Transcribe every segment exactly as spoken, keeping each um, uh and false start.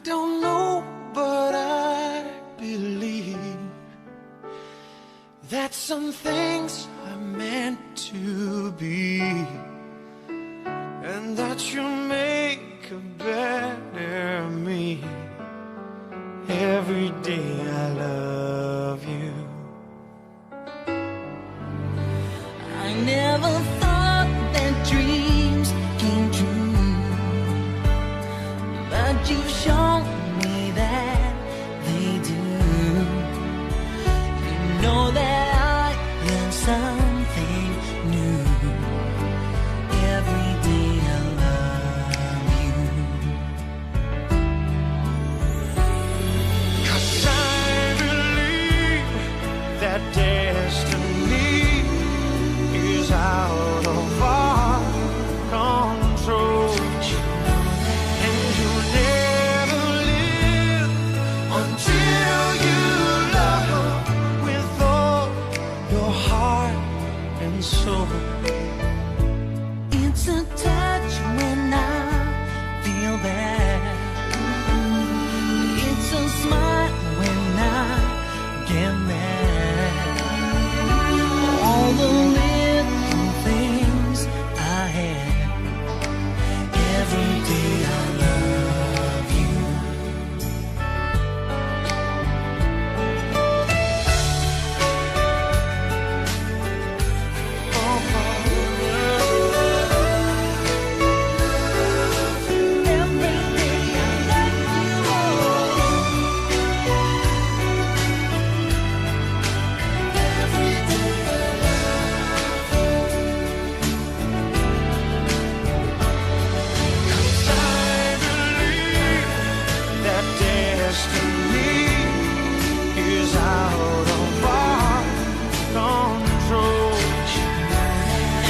Don't know, but I believe that some things are meant to be, and that you'll make a better me. Every day I love you. I never thought that dreams came true, but you've shown me that they do. You know that I am something new. Every day I love you. 'Cause I believe that destiny is out of our control. And you'll never live until you love with all your heart and soul. It's a touch when I feel bad. It's a smile when I get mad. All the little things I had. Every day I love you. That destiny is out of our control,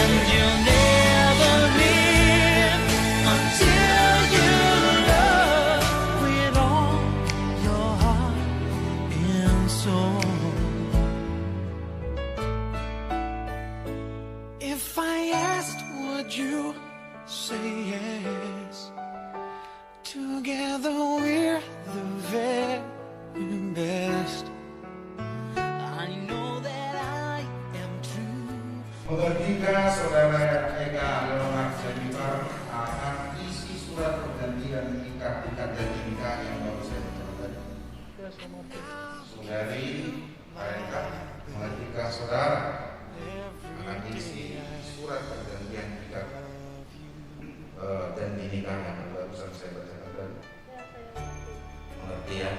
and you'll never live until you love with all your heart and soul. If I asked, would you say yes? Together we're the very best. I know that I am true. Mengerti kah saudara Eka Leonard Janibar akan isi surat perjanjian nikah, nikah dan nikah yang baru saya bacakan tadi? Saudari Eka, mengerti kah saudara akan isi surat perjanjian nikah, eh, janji nikah yang barusan saya bacakan tadi? Mengerti, ya?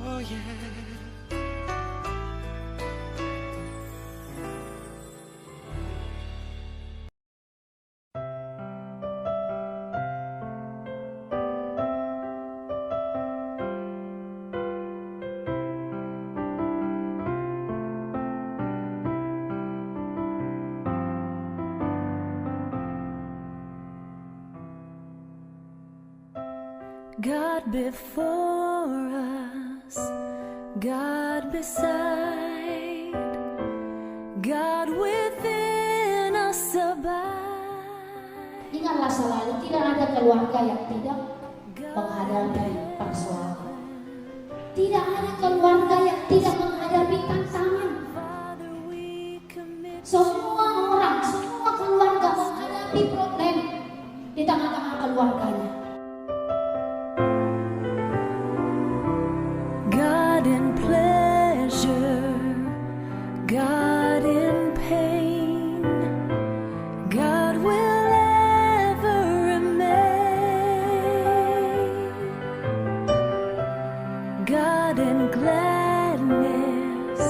Oh, yeah. God before us, God beside, God within us abide. Ingatlah selalu, tidak ada keluarga yang tidak menghadapi persoalan. Tidak ada keluarga yang tidak menghadapi tantangan. Semua orang, semua keluarga menghadapi problem di tengah-tengah keluarganya. God in pleasure, God in pain, God will ever remain. God in gladness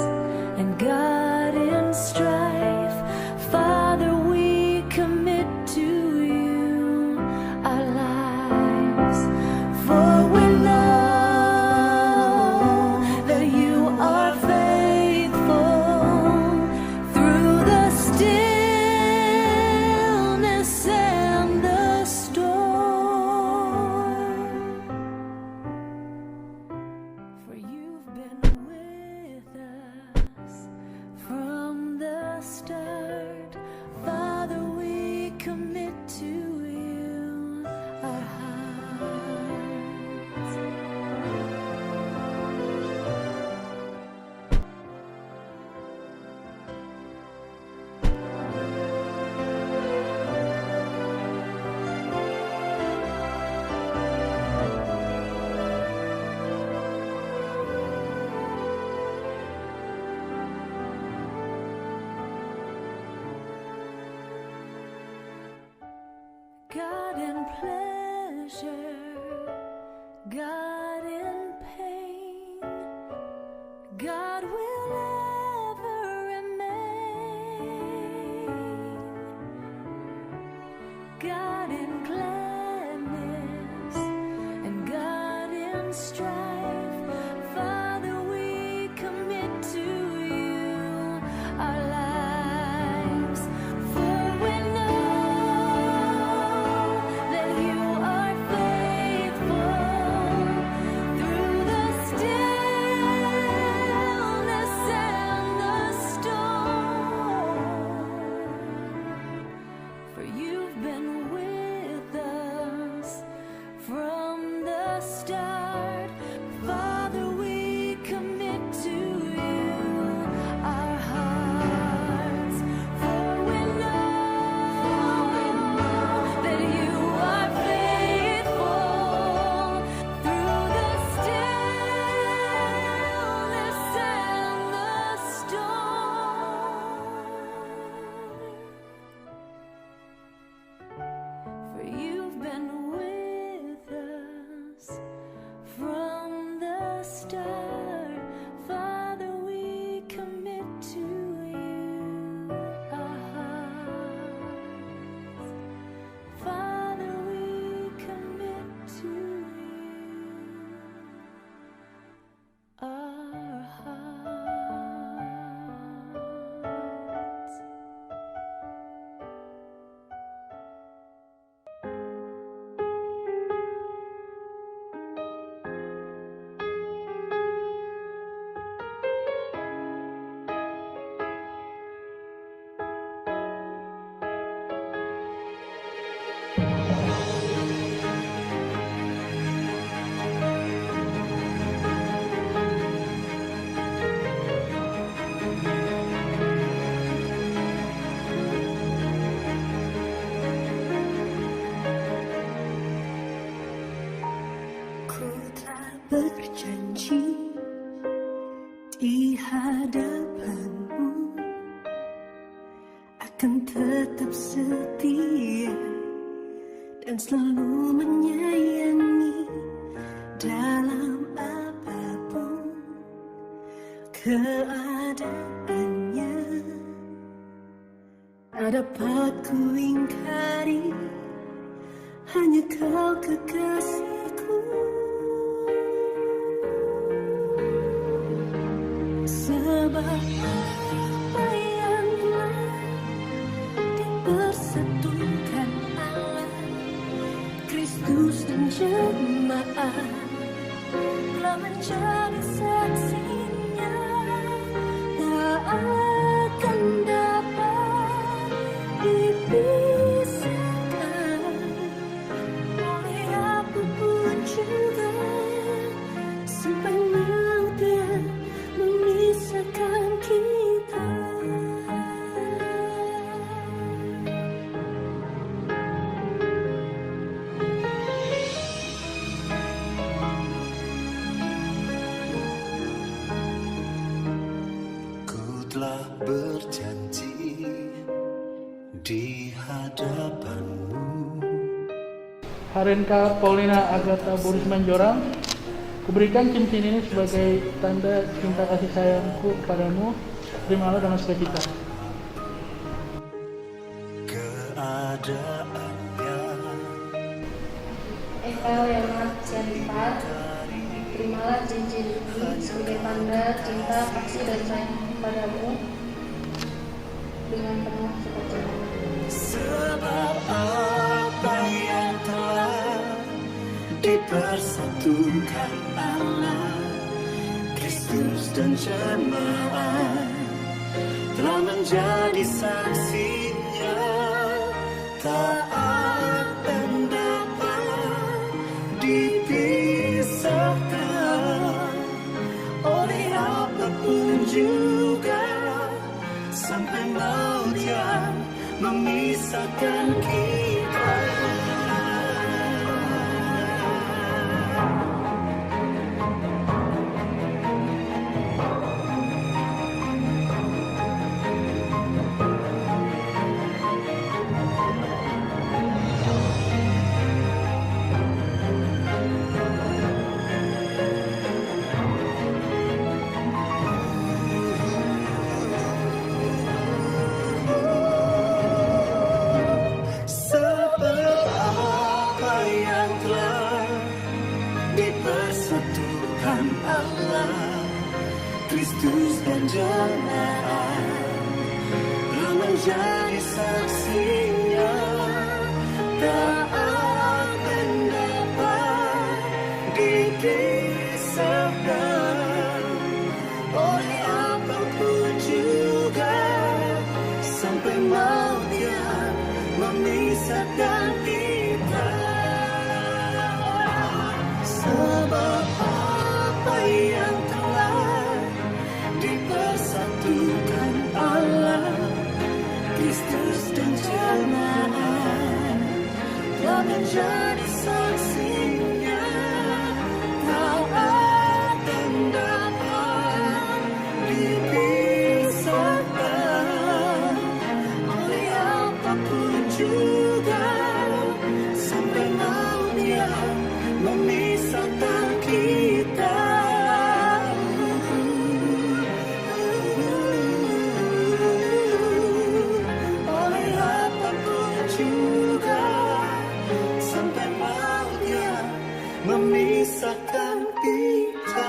and God in strife. Father, we commit to you our lives, for we know that you are faithful through the stillness and the storm. For you've been Pleasure, God in pain, God will ever remain. God in gladness and God in strife. Father, we commit to you our lives, for we know that you are faithful through the stillness and the storm. For you've been with us from the start. Father, we commit to you our hearts, for we know that you are faithful through the stillness and the storm. For you've been with us from the start. Father, we commit to you our hearts. Father, we commit to you our hearts. Ku telah berjanji di hadapan-Mu akan tetap setia dan selalu menyayangi dalam apapun keadaannya. Tak dapat ku ingkari, hanya Kau kekasihku. Sebab apa yang telah dipersatukan Allah, Kristus dan jemaat telah menjadi saksinya, tak akan dapat dipisahkan oleh apapun juga, sampai maut yang memisahkan kita. Ku telah berjanji di hadapan-Mu. Harinka Paulina Agatha Boris Manjorang, kuberikan cincin ini sebagai tanda cinta kasih sayangku kepadamu. Terimalah dengan sukacita. Keadaannya. Eka Leonard Sianipar, terimalah cincin ini sebagai tanda cinta kasih dan sayang kepadamu dengan penuh sukacita. Sebab apa yang telah dipersatukan Allah, Kristus dan jemaat telah menjadi saksinya, tak akan dapat dipisahkan oleh apapun juga, sampai maut yang memisahkan kita. Allah, Kristus dan jemaat, telah menjadi saksinya. Tak akan dapat dipisahkan oleh apapun juga, sampai maut yang memisahkan kita. Sebab apa yang telah dipersatukan Allah, Kristus dan jemaat, telah menjadi saksinya. Tak akan dapat dipisahkan oleh apapun juga, sampai maut yang memisahkan kita. Oleh apapun juga, sampai maut yang memisahkan kita.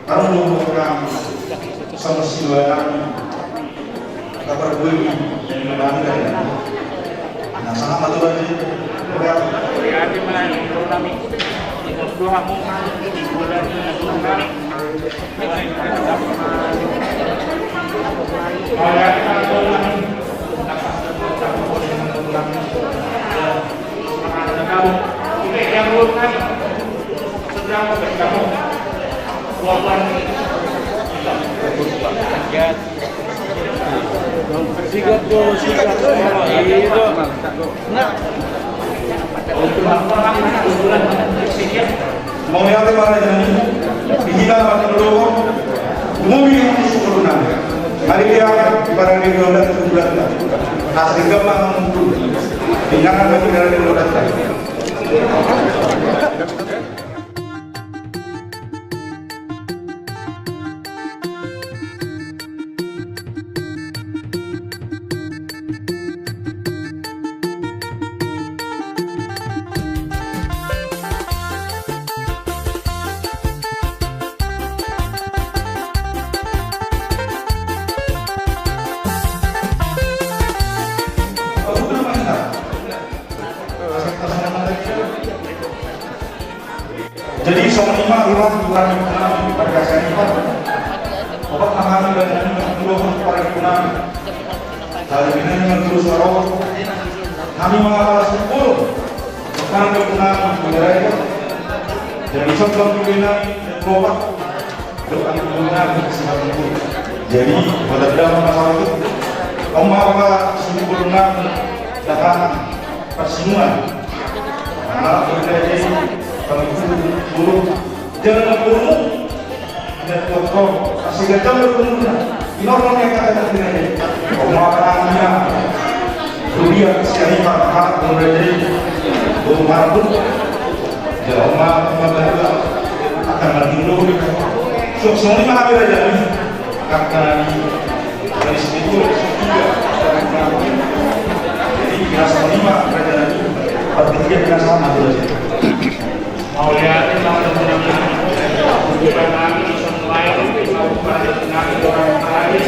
Kamu mau orang sama si orang. Kabar gue ini, yang mana kan? Nah, sama satu lagi. Oke. Sikat dulu, sikat dulu. Itu. Nah. Mauliate ma raja nami, di hita martonggo, mauliate ma raja nami. Mari dia, para di roda tu roda. Asli gama ngumpul. Tinggal apa di roda. Jadi songon i ma roha ni pargasan i. Obat ma hami badan ni mangkulo parguna. Dari bina ni mangkulo saro. Hami mangapala sungkul. Parguna mangkulo. Jadi songon bina ni obat. Jadi pada dalam masalah itu, oma apa simpulna dapat persimulan. Anak berkreasi, pemimpin guru, jangan guru, dan doktor, masih gajah berguru. Ini orang yang kata kata ini. Oma apa namanya? Rupiah siapa hak menjadi rumah pun. Jawab ma, ma, ma, ma. Akan mati dulu. Songon i ma hami raja nami. Akan dari situ, situ. Jadi, biasa songon i ma raja nami. Berpikir biasa ma raja. Mauliate ma raja nami. Bukan kami, semua itu, bukan kami, orang lain.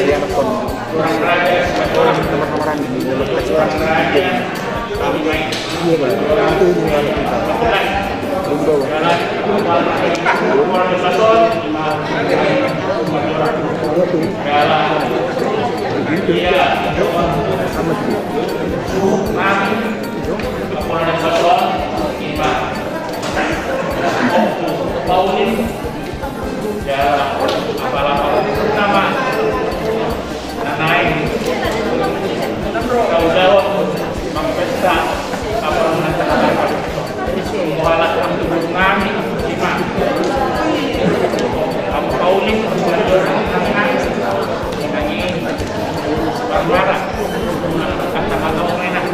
Ia, suhut nami, Kapolres Solo, ima, Ompu Pauline, ya, apala-pala nama, na naeng tanggung jawab mempesta apa yang nanti akan muhalak untuk nami, ima, Ompu Pauline, Parmara, kata-kata enak.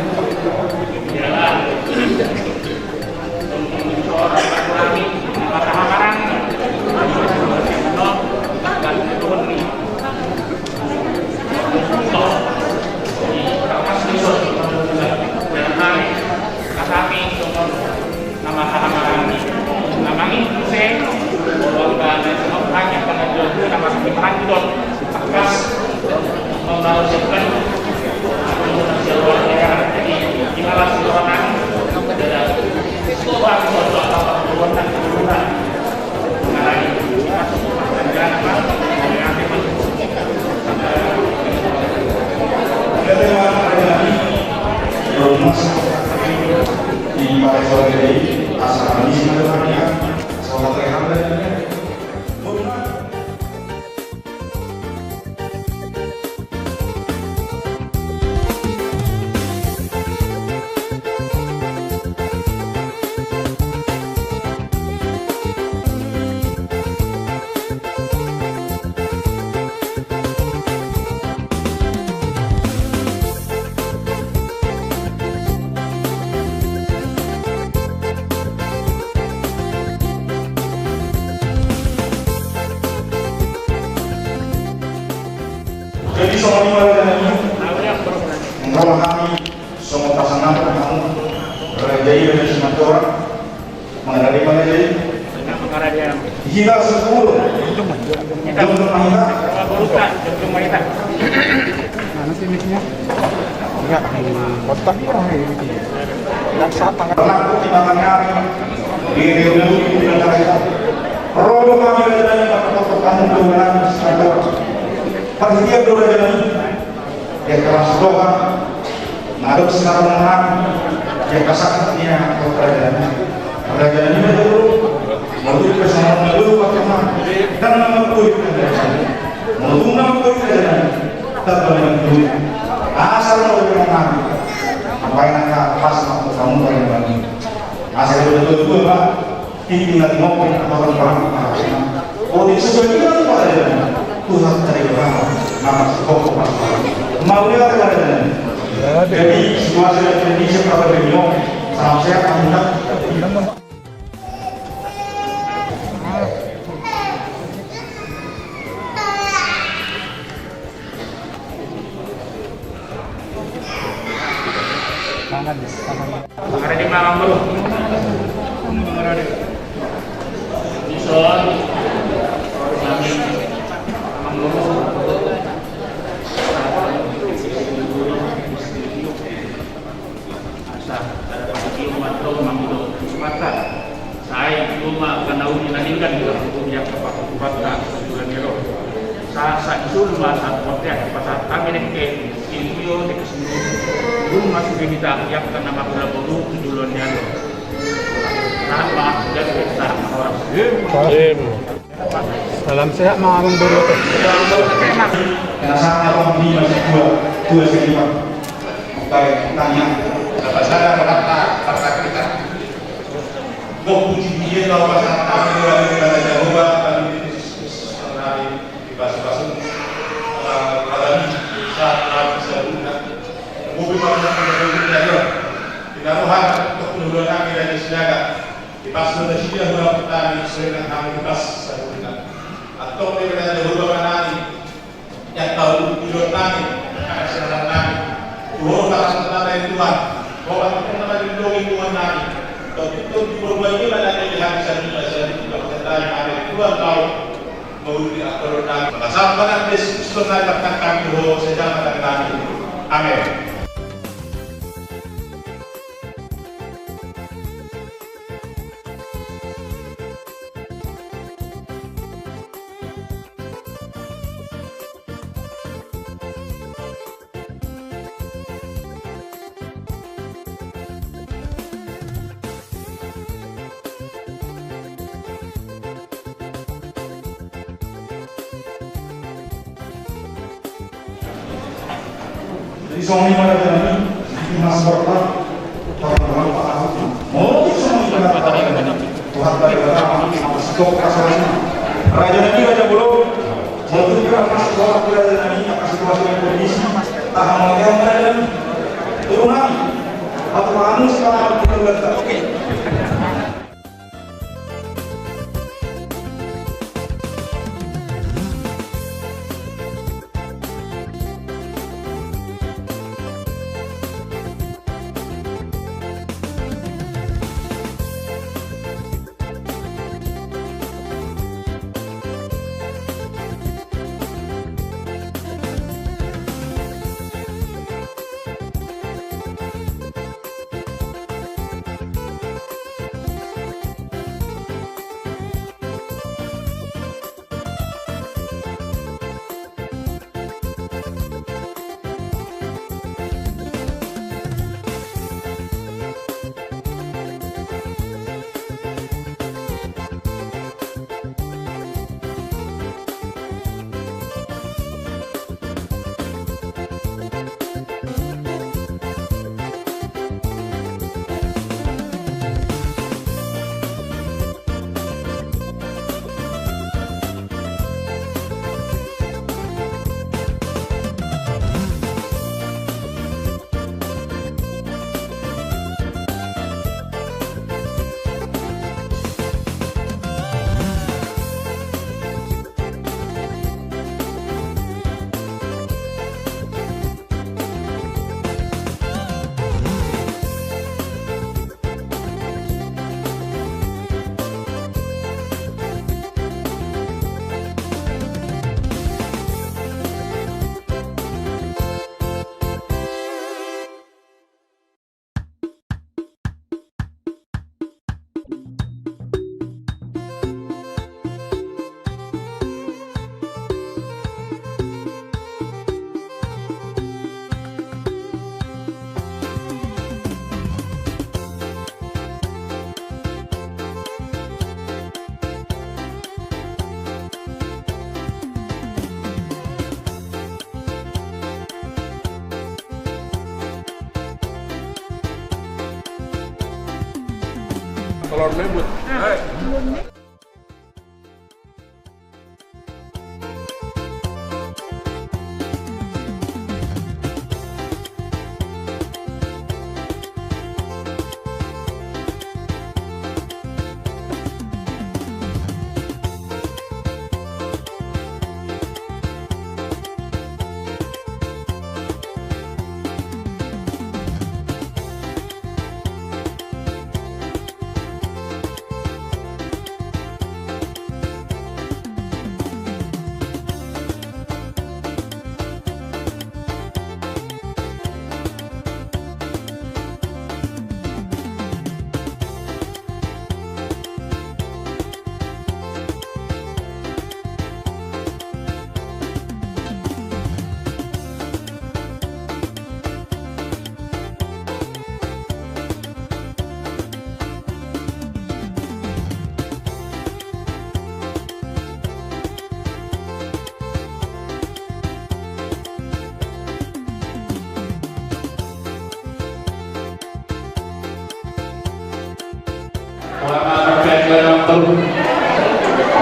Jadi songon i ma raja nami, molo hami songon pasangan hamu raja i, raja Simanjorang, mangarade ma raja i. Hita sepuluh. Jongjong ma hita. Mana sih mic-nya? Enggak, di kotak. Pernah di tangan kami. Di reuni di negara kita. Rodo kami raja nami, patok-patok hamu tu raja Simanjorang. Panitia do raja nami. Ia keras doa. Ngadok sekarang makan. Ia kasar ia raja nami. Raja nami ma jolo. Molo tu kesamaan jolo pakai makan. Dan nama kulit raja nami. Molo tu nama kulit raja nami. Tetap nama kulit. Asal mau dengan nami. Apa yang nak pas mau kamu paling bagus. Asal udah tua-tua, Pak. Tinggal di mobil atau di perang, harusnya. Oh, di sebelah kita tuh ada. Tuhan tadi berapa? Nama si Koko Mas. Mau dia ada. Jadi, situasi Indonesia pada bingung. Salam sehat, Anda. Mangan, mangan. Mangarade ma amang boru. Mangarade. Dison. Mangarade. Amang boru. Asa, ada pagi mantau mangido. Mata. Sai, cuma kena uli na denggan, yang pakai kuat, tak, tujuan dia, loh. Sa, sa, isul, masa, kotek, pasal, kami, dengke, ilio, dengke, sendiri. Rumah, sudah kita, yang kena, masalah, bodoh, tujuan dia, loh. Nah, maaf, dan kita, orang. Salam sehat ma amang boru. Kena sama bang di masih dua, dua segi bang. Baik, tanya. Dapat sadar, dapat, dapat kita. Gok puji dia, kau pasang kami, dua, dua, dua, Jahowa, kami, Yesus, kami, di pasu-pasu. Kami, saat kami, saudara. Mobil, kami, kami, kami, kami, kami, kami, Dipasu nasida hula hutani, serengan hami dipas saluhutna. Antong di beda Jahowa manani, yang tahu tujuan nami, anak serangan nami. Tuhan, pasangan nami, Tuhan. Bahwa kita telah dilindungi Tuhan nami. Tapi Tuhan di berbagai mana yang dihati satu, satu, satu, satu, satu, Tuhan tahu. Mauliate, atur nami. Masa mana Yesus, Tuhan nami, bahkan kami, Tuhan, sejak kami nami. Amin. Songon i ma raja nami, di mas berta, Tuhan Tuhan Pak Ahok. Molo songon i ma raja nami, Tuhan Tuhan Pak Ahok, masih kok kasih. Raja nami, raja bolong, molo tu kira mas berta, raja nami, kasih kok kasih kondisi, tahan mau yang raja nami. Turun nami, atau anu sekarang kita berta. Oke. Telur lembut.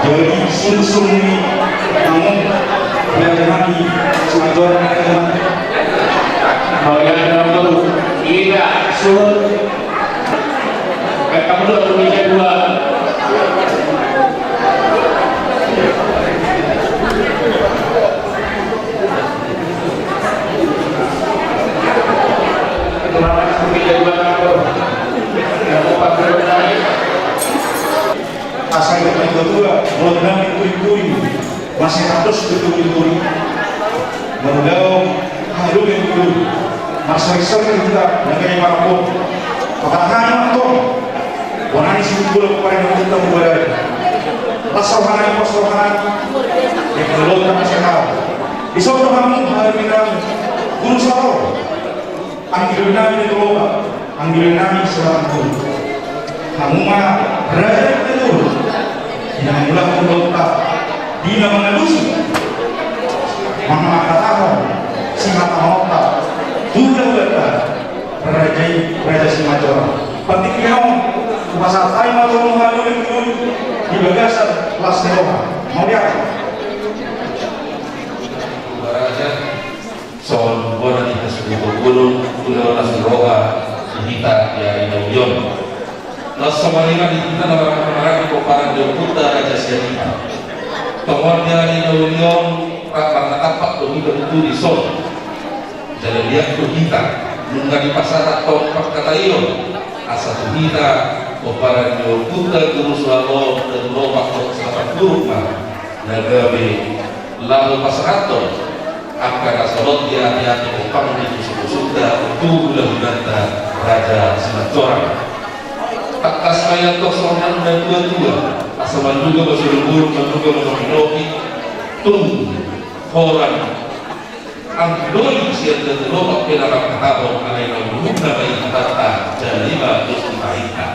Jadi sungsung ni namu belajar lagi suatu orang. Belajar lagi. Tidak suruh. Kamu dua, Indonesia dua. Asa i ma tuatua, molo nang turi-turi, masih atas turi-turi. Molo halu yang dulu, masih sering kita, nang ini mana pun. Katakan apa? Bona ni simpul kepada kita muda. Pasal hana, pasal hana. Yang belum tak sehat. Di sana kamu hari ini guru saro. Anggilan nami di Toloba, anggilan nami selamat guru. Hamu ma raja ni guru. Di na mangulahon dolok ta, di na mangalusi. Mangkatahon, simata mata. Raja Simanjorang. Partingkian on, hupasahat hami ma tu hamu na uli di bagasan las ni roha. Mauliate. Raja, songon bona ni hasuhuton, ulaon las ni roha di hita di ari na uli on. Las ni roha di hita na marhahamaranggi pomparan ni ompunta Raja Sianipar. Tongon di ari na uli on, rap marhatampak do hita tutu dison. Jala liat do hita, nunga dipasahathon pangkataion, asa tu hita, pomparan ni ompunta Guru Suharto, Datu Lomak dohot Simanjorang ma, na gabe laho pasahathon angka na so ro di ate-ate, pomparan ni suhut-suhuta, tu hulahulanta Raja Simanjorang. Tangkas ma i antong songon na tua-tua, asa manduga ma sumurung, manduga ma sumurung, tung holan anggi doli sian Datu Lomak pe na manghatahon, alai na umurna ma i hatanta, jala i ma dos ni tarinta.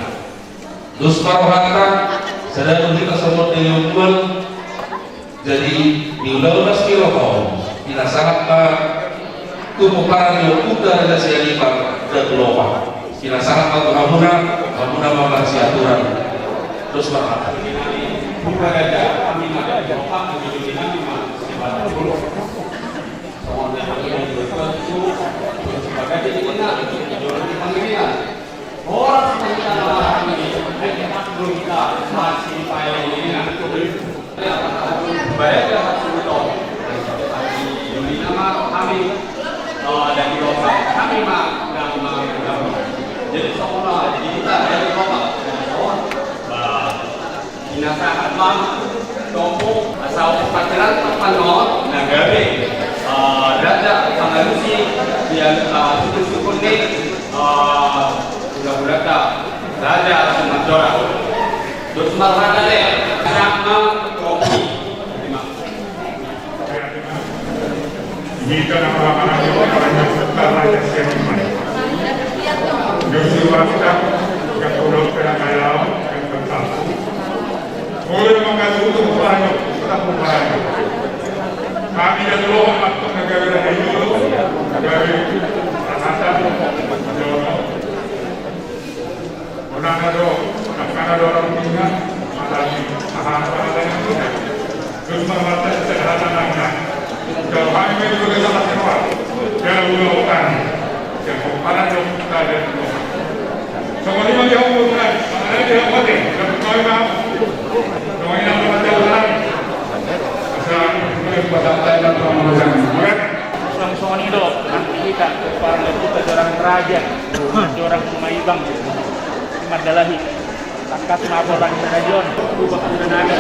Dos ma rohanta, sada do hita songon daion tuan. Jadi, di ulaon las ni roha on, pinasahat ma tu pomparan ni ompunta Raja Sianipar, Datu Lomak. Pinasahat ma tu hamuna, hamuna ma marsiaturan. Dos ma rohanta. Jadi, songon na di hita, jadi, Bapak, pinasahat ma tompu asa pakeran panon na gabe, eh, raja pangalusi di, eh, suku-suku ni, eh, hulahulanta Raja Simanjorang. Dos ma rohanta, le, sama tompu. Terima kasih. Di hita na marhahamaranggi pomparan ni ompunta Raja Sianipar. Dos ni rohanta, yang kudok pera kayau, yang tertapu. Oleh mangkatutu pomparan ni ompunta, pomparan ni ompunta. Hami Datu Lomak ma antong na gabe raja i, na gabe raja. Unang na do, unang na do orang tinggal, apalagi aha, apalagi tinggal. Terus marmata kita kehatan nangka. Kalau kami main juga sama semua. Jangan lupa utang. Jangan lupa ada dong, kita ada dong. Sama lima dia umur kan, mana dia mati, dapat kawin apa? Dong ini apa macam orang? Asal, kita buat apa yang dapat orang orang. Songon i do, nang di hita, pomparan ni ompunta jorang raja, jorang Simaibang, Mandalahi. Tangkas ma pomparan ni raja on, tu bakuna nami.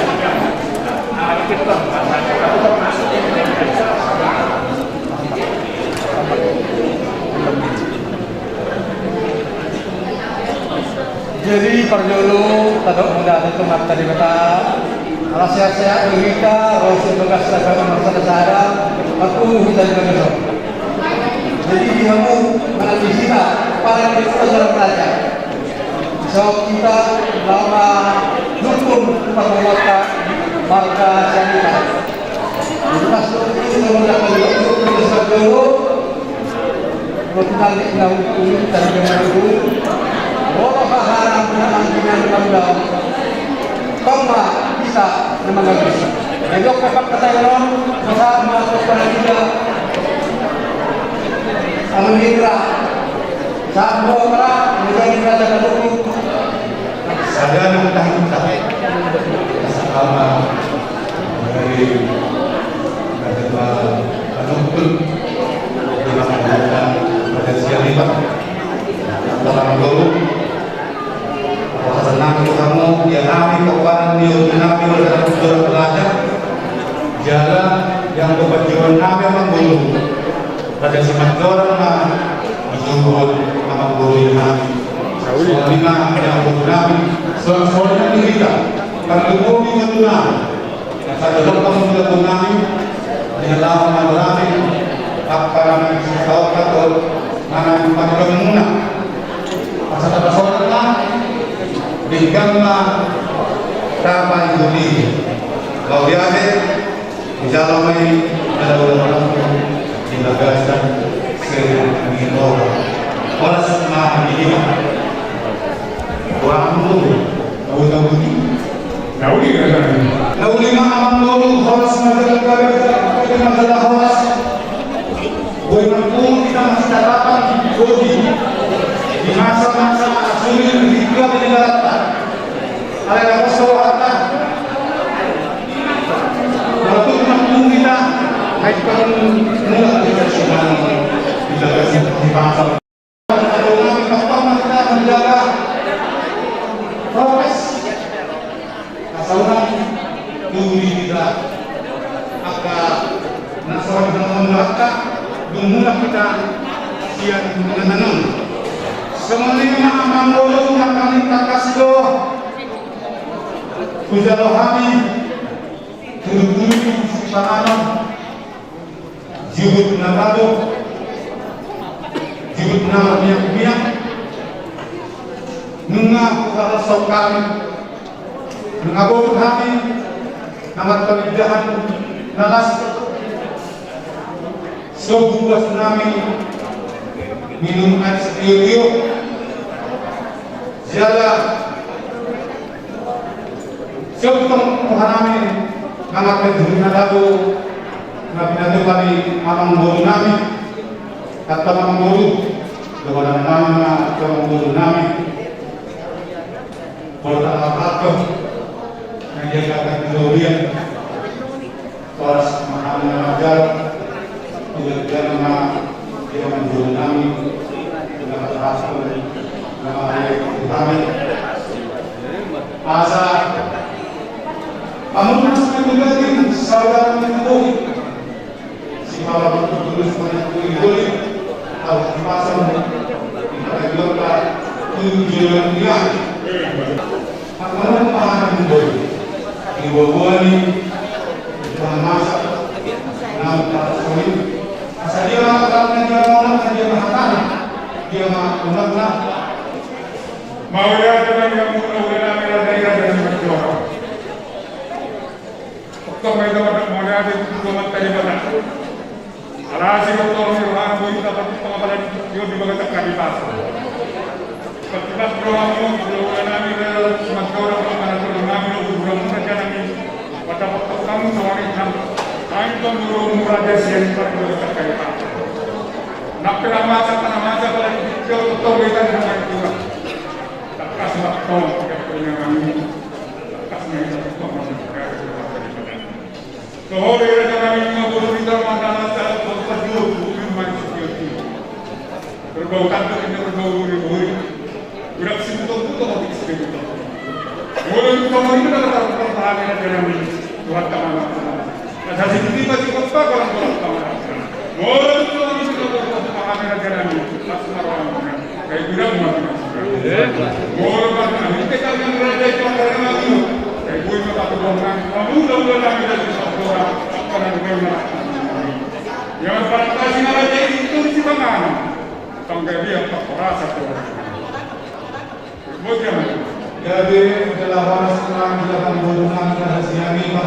Jadi, parjolo, tadok muna tu Amanta Debata, ala sehat-sehat do hita, ro sian bagas na gabe marsada-sada, marpungu hita di bagasan on. Jadi, di hamu, manang di hita, pomparan ni ompunta jorang raja. Dison hita, laho manungkun parngoluonta, marga Sianipar. Jadi, pas tu, itu, kalau tak ada, itu, itu, Molo haha na mangginan na ulaon, tong ma hita na mangalusi. Jadi, ongkop pangkataion on, masa ma tu paradiga. Amun hira, sahat boha, menjadi raja na luhut. Sada nang tahi tahi. Sama dari Raja Panungkun. Di mana Raja Sianipar. Tolong dulu. Pasahat nami tu hamu, ia nami pomparan ni ompu nami, Raja Simanjorang Raja. Jala, ia pomparan ni ompu nami, Amang Boru. Raja Simanjorang ma, disuhut Amang Boru ia nami. Songon i ma, ia Amang Boru nami. Songon i ma di hita. Parlinggomi ma tu nami. Asa didok ma tu nami, di halaman nami, apa nami sitaon atau nami panggilan muna. Asa tapasonang ma, denggan ma, tapa i buni. Mauliate, dijalo ma i, na daula manampu, di bagasan, seri, ni roha. Horas ma hami. Boha amang boru? Na uli, na uli. Na uli ma amang boru, horas ma jala gabe, gabe ma jala horas. Boi manungkun hita masitarapan boti di masa-masa sulit di tingki ni negaranta. Alai laos rohanta. Lalu manungkun hita, baik pun mulak hita sudah di bagasan di bangsa. Manjaga prokes. Asa unang tubu di hita angka na saur matua, dung mulak hita sian panganan on. Songon i ma amang boru, marhata tangkas do hujalo hami, tutu-tutu sipanganon. Jihut na tabo, jihut na marmiak-miak. Nunga huharoro hami, nunga boru hami na marpalindahan na las. So buas nami minum air sitio-tio. Jala siop tong roha nami, mangape juru na tabo na pinatupa ni amang boru nami. Kata amang boru, dohonon nami ma tu amang boru nami. Porta apa tu? Na dia kata kemudian. Horas ma hami na manjalo, tutu ma di amang boru nami, na manjalo, na manjalo hami. Asa pamunas na tugatin saudara na tugatin. Sipala bertugas pada kuli-kuli, harus dipasang di pada jual tujuan dia. Makanan makanan boru. Di bawah ni, di bawah masa, enam ratus poin. Asa dia makan, dia makan, dia makan, dia makan. Mau ya, dia makan, dia makan, dia makan, dia makan, dia makan. Tong ma hita mauliate tu Tuhanta Debata. Ala sihorhon ni rohana boi hita patupa apala di tingki on di bagasan hahipason. Patupa rohamu, roha nami, roha nami, roha nami, roha nami, roha nami. Pada waktu kamu sawari kamu, kain pemurung murah jasian pada bagasan hahipason. Nak pernah masak, pernah masak, apala di tingki on, tong hita di rumah itu. Tangkas ma tong, ya pernah kami. Tangkas ma hita tong, ya pernah kami. Toho do raja nami, nunga boru hita mandalan sahat tu pajuhut, tu mansai sitio-tio. Berbau tanduk, inda berbau buri-buri. Udah sibuto-buto, mau bikin sibuto. Molo tu pamorinta na tarpar hami raja nami, Tuhanta ma na tarpar. Asa sititi pasi koppa, kolang-kolang pangarapan. Molo tu pamorinta na tarpar hami raja nami, langsung marwang. Kai bilang mati. Molo kan kami tekan yang raja itu karena mati. Kai bui maka tu bongan. Kamu udah udah kami dari satu orang. Karena dia mati. Yang pada kasih raja itu si pangan. Panggabean, pahorasan tu. Bocah. Gabe, adalah horas nang, adalah panggunaan, adalah siang lima.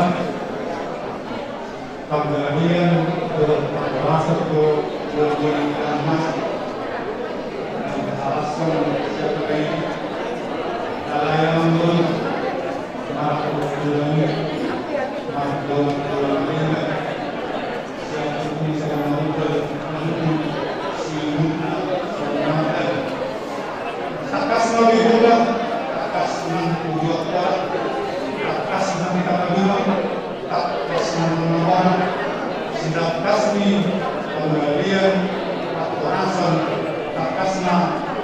Panggabean, adalah pahorasan tu, adalah mas. Adalah alasan, siapa lagi? Adalah yang belum. Maaf, belum. Maaf, belum, belum. Tangkas ma di hula, tangkas nang uju ampara, tangkas nang di tangga dua, tangkas nang nang orang, sitangkas ni panggabean, pahorasan, tangkas ma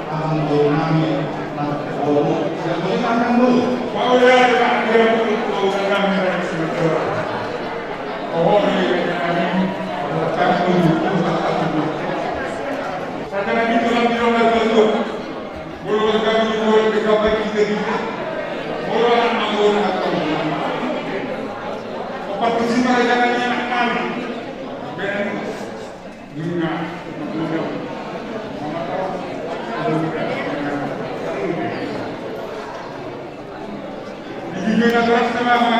amang boru nami, nang boru, sian boru nang boru. Mauliate ma di amang boru nami, nang sian boru. Di bibir na keras na mama,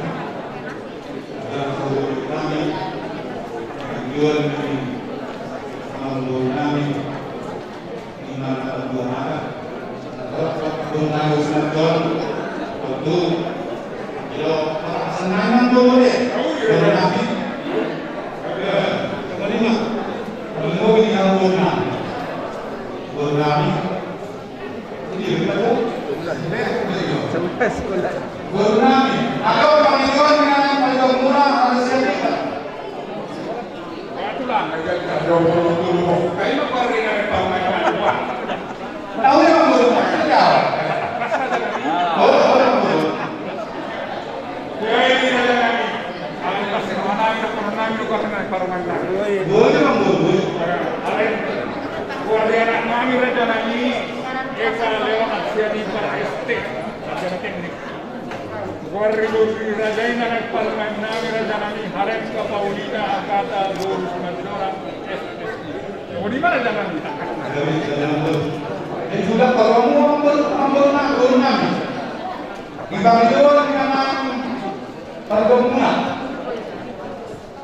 Adalah saudara kami, tujuan ni amangboru nami, di mana tujuan ada, adalah tujuan nami, tujuan, waktu, yo, senang dulu deh, boru nami, ya, terima, terima kasih, boru nami, boru nami, Boru nami, adong pangidoan di na naeng pajomuran, ada siap ikan. Tahu ya, Bang, boru nami, ada. Boru, boru, boru. Jadi, raja nami, alai pasti mana itu, boru nami, itu karena parumaen nami. Boru, Bang, boru, boru. Alai, keluarga anak nami, raja nami, Eka Leonard Sianipar S T, sarjana teknik. Keluarga boru raja i, anak parumaen nami, raja nami, Haremka Paulina Agata boru Simanjorang S S I. Boru di mana, raja nami? Jadi, raja nami. Ini juga kalau mau ambil, ambil nak, boru nami. Di Bangidor, di mana? Pargomuna.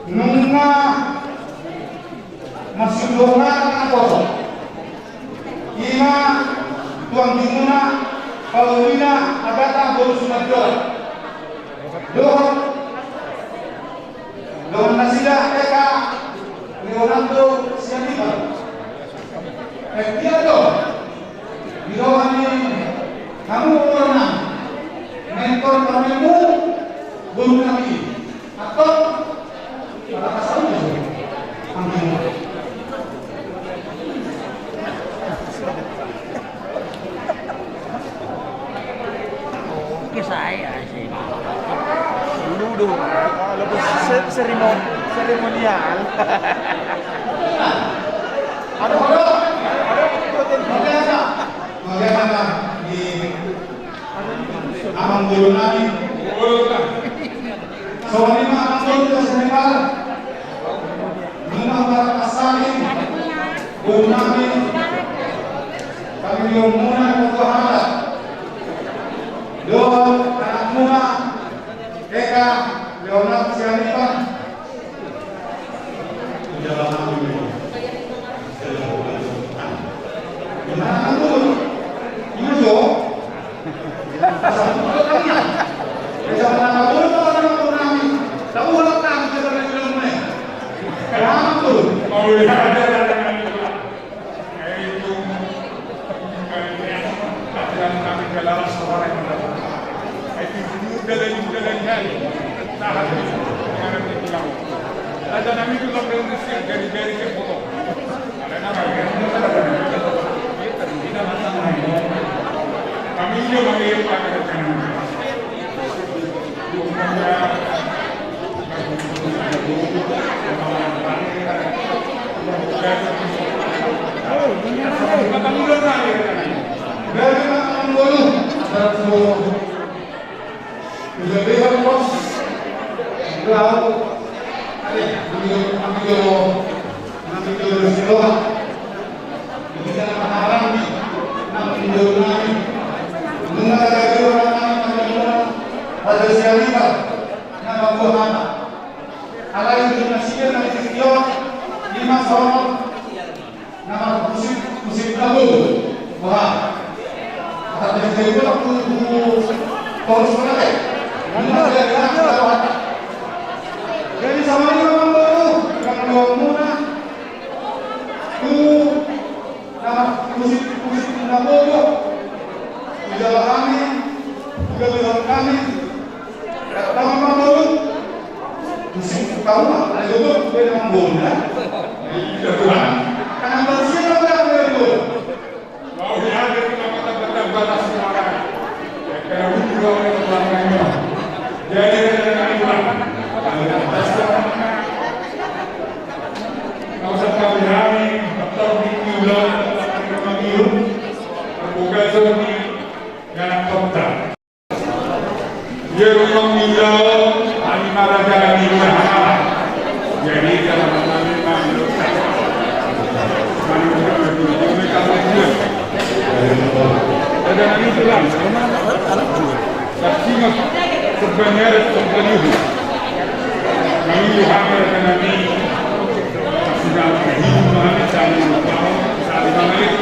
Nunga masundongan na kosong. Ima tuangjumuna Paulina Agata boru Simanjorang. Dohot dongan nasida Eka Leonardo Sianipar. Eka do. Di dohot ni hamu boru nami. Mengkon kami mu boru nami. Atau pada kasar ni. Oke, saya sih. Dulu dong. Kalau se-, seremon-, seremonial. Ada, ada, ada. Bagaimana di Amangboru nami. Songon i ma amangboru nami. Nunga marpasahat boru nami. Pangilionmuna na tua hata. Dohot anakmuna. Eka Leonard Sianipar. Alai ujung nasida na di tingki on, ima songon na marmusik, musik lagu. Wah. Asa jadi jadi pun aku, aku torus banget ya. Ini masih ada, ada, Kami, kami mamboru. Musik kamu, ada juga, gue yang mamboru, ya. Iya, Tuhan. Karena manusia yang berada di luar. Mau diambil ke tempat-tempat batas suara. Karena butuh orang yang berada di luar. Jadi, ada yang di luar. Kau serta berani, atau di luar, atau di luar, bukan seperti yang kota. Ia rumah milo, ani maraja ni rumah. Jadi, kalau kami milo. Ada nami tulang. Saksi mas, sebenarnya sebenarnya. Kami Yohanes dan nami. Saksi nama hidup kami, saling tahu, saling mengalir.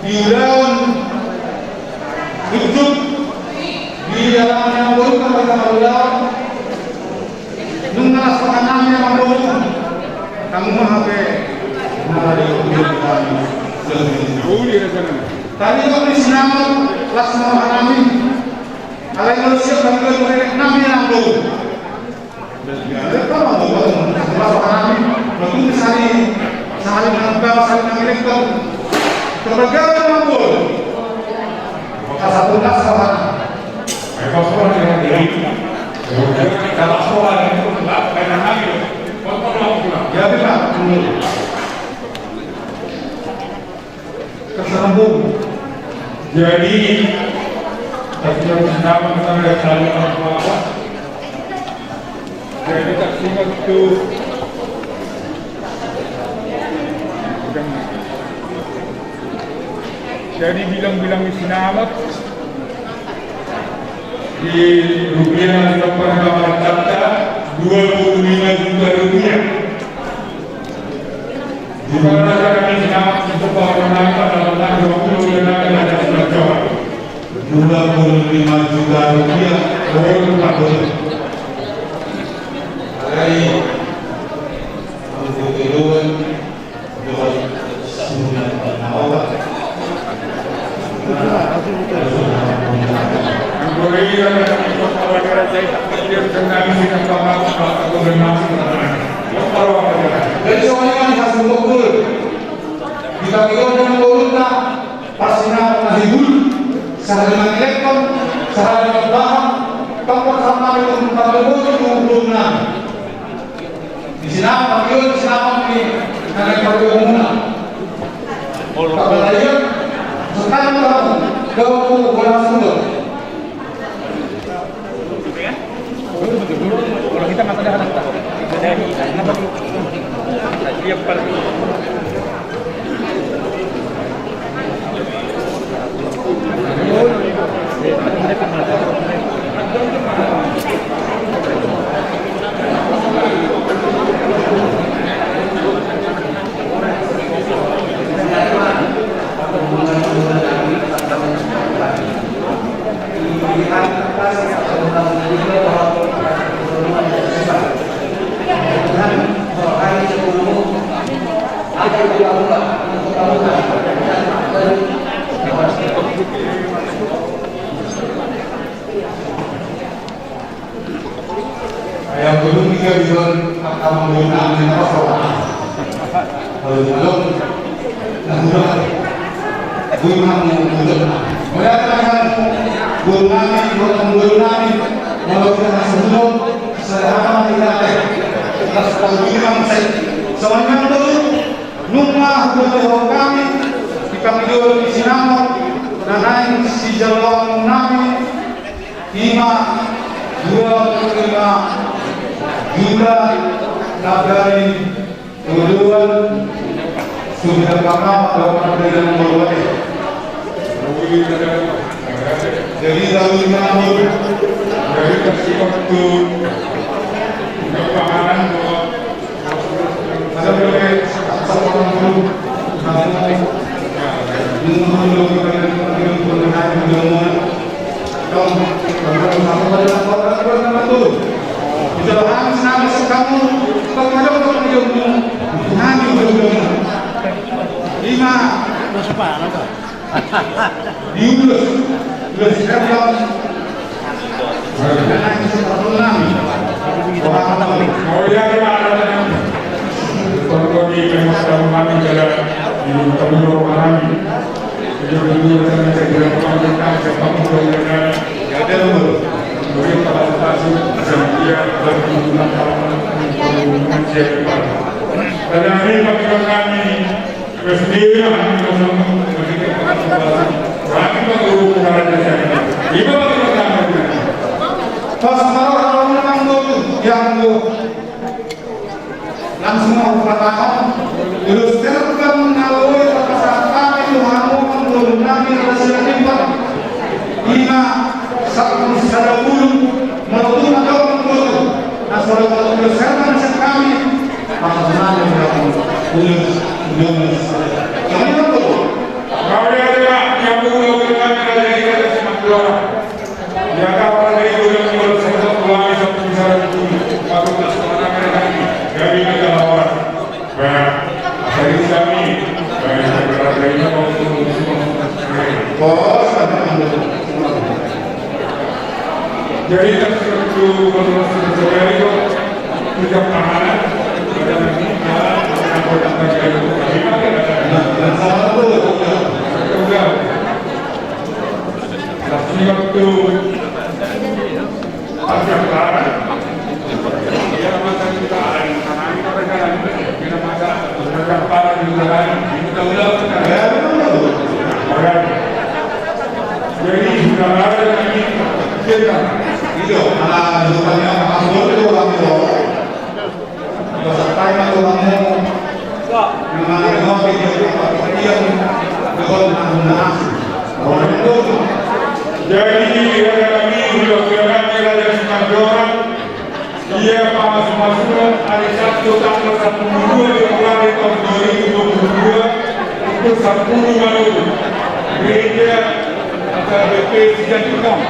Di ulaon, ujung, di dalam yang buruk, kami akan ulaon. Nunga las pangan nami amang boru. Hamu ma hape. Nunga di ujung kami. Tadi kami sinamot las pangan nami. Alai manusia kami kan nami amang boru. Las pangan nami. Berarti sahali, sahali nang bang, sahali nang elektor. Terbegana amang boru. Kasatunas sama. Jadi, jadi, jadi bilang-bilang di sinamot. Di rupiah na ditampak di pamarentanta, dua puluh lima juta rupiah. Di mana kami sinamot untuk pamarentanta, dua puluh lima juta rupiah. Oh, Pak Gubernur. Alai, untuk kedua, jadi soalnya kan harus mengukur. Di bagi orang yang menurutnya, pasti nak menghibur, sehari mengelekkan, sehari berbahan, tempat sama itu tempat itu belum. Di sini apa? Di sini apa? Di sini apa? Kalau kita nggak sadar, kenapa? Ayam gulung tiga dijual, pertama gulung nami apa soal? Kalau gulung, nah, gulung. Gulung nami, gulung nami. Mulai kan gulung nami, gulung nami. Kalau kita masuk gulung, sederhana kita teh. Terus kalau gulung nami, saya, semuanya gulung. Nunga huboto kami, di pangidoan ni sinamot, na naeng sijaloon nami, Ima dua puluh lima juta nagari tujuan sudah pertama dalam perjalanan berbagai. Jadi, tahun lalu, dari persiwaktu kepahaman bahwa Langsung ma hupatahon, ulos serban na boi tapasahat hami tu hamu, amangboru nami, raja sian Limpan. Ima sampulu sada bulung, molo tung adong, amangboru, na so dapotan ulos serban sian hami, pasahat hami ulos, ulos. Songon i ma, amangboru. Jadi, Jadi, raja nami, hulahula nami, Raja Simanjorang, ia pamasumasuon hari Sabtu tanggal sampulu dua Februari tahun dua ribu dua puluh dua, pukul sampulu malam, gereja H K B P Sianjuntak.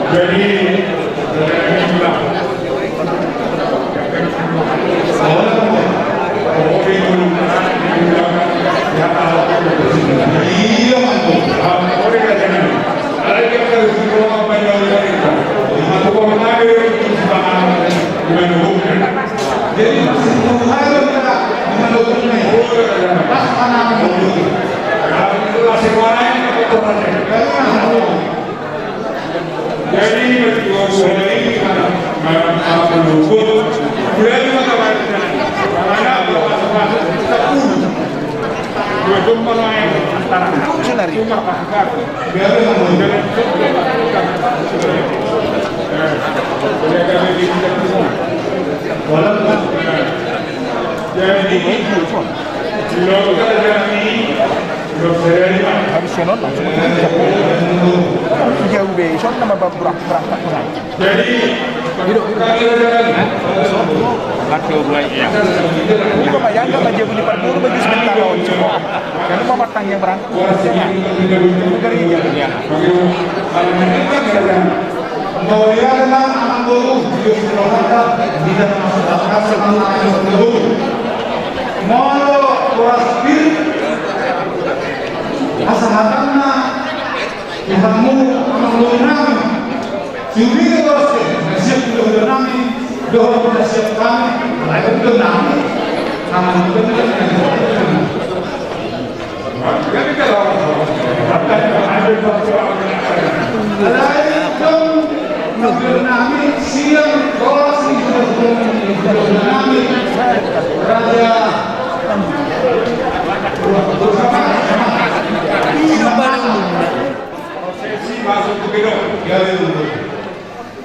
Jadi, Jadi, habis sono langsung ke puncak. Jauh be, sono nama berangkat, berangkat pengantin. Jadi, bukan bayangkan aja bunyi parboru bagi sementara on semua. Karena mama tang yang berangkat. Bukan ini. Iya. Mauliate ma amangboru, di Pulau Batam, di dalam masyarakat, sama amangboru. Molo boras pir, pasahatanna, di hamu amangboru nami. Siumika boras pir, siap hulahula nami, dohot siap hami, alai hulahula nami, amangboru nami.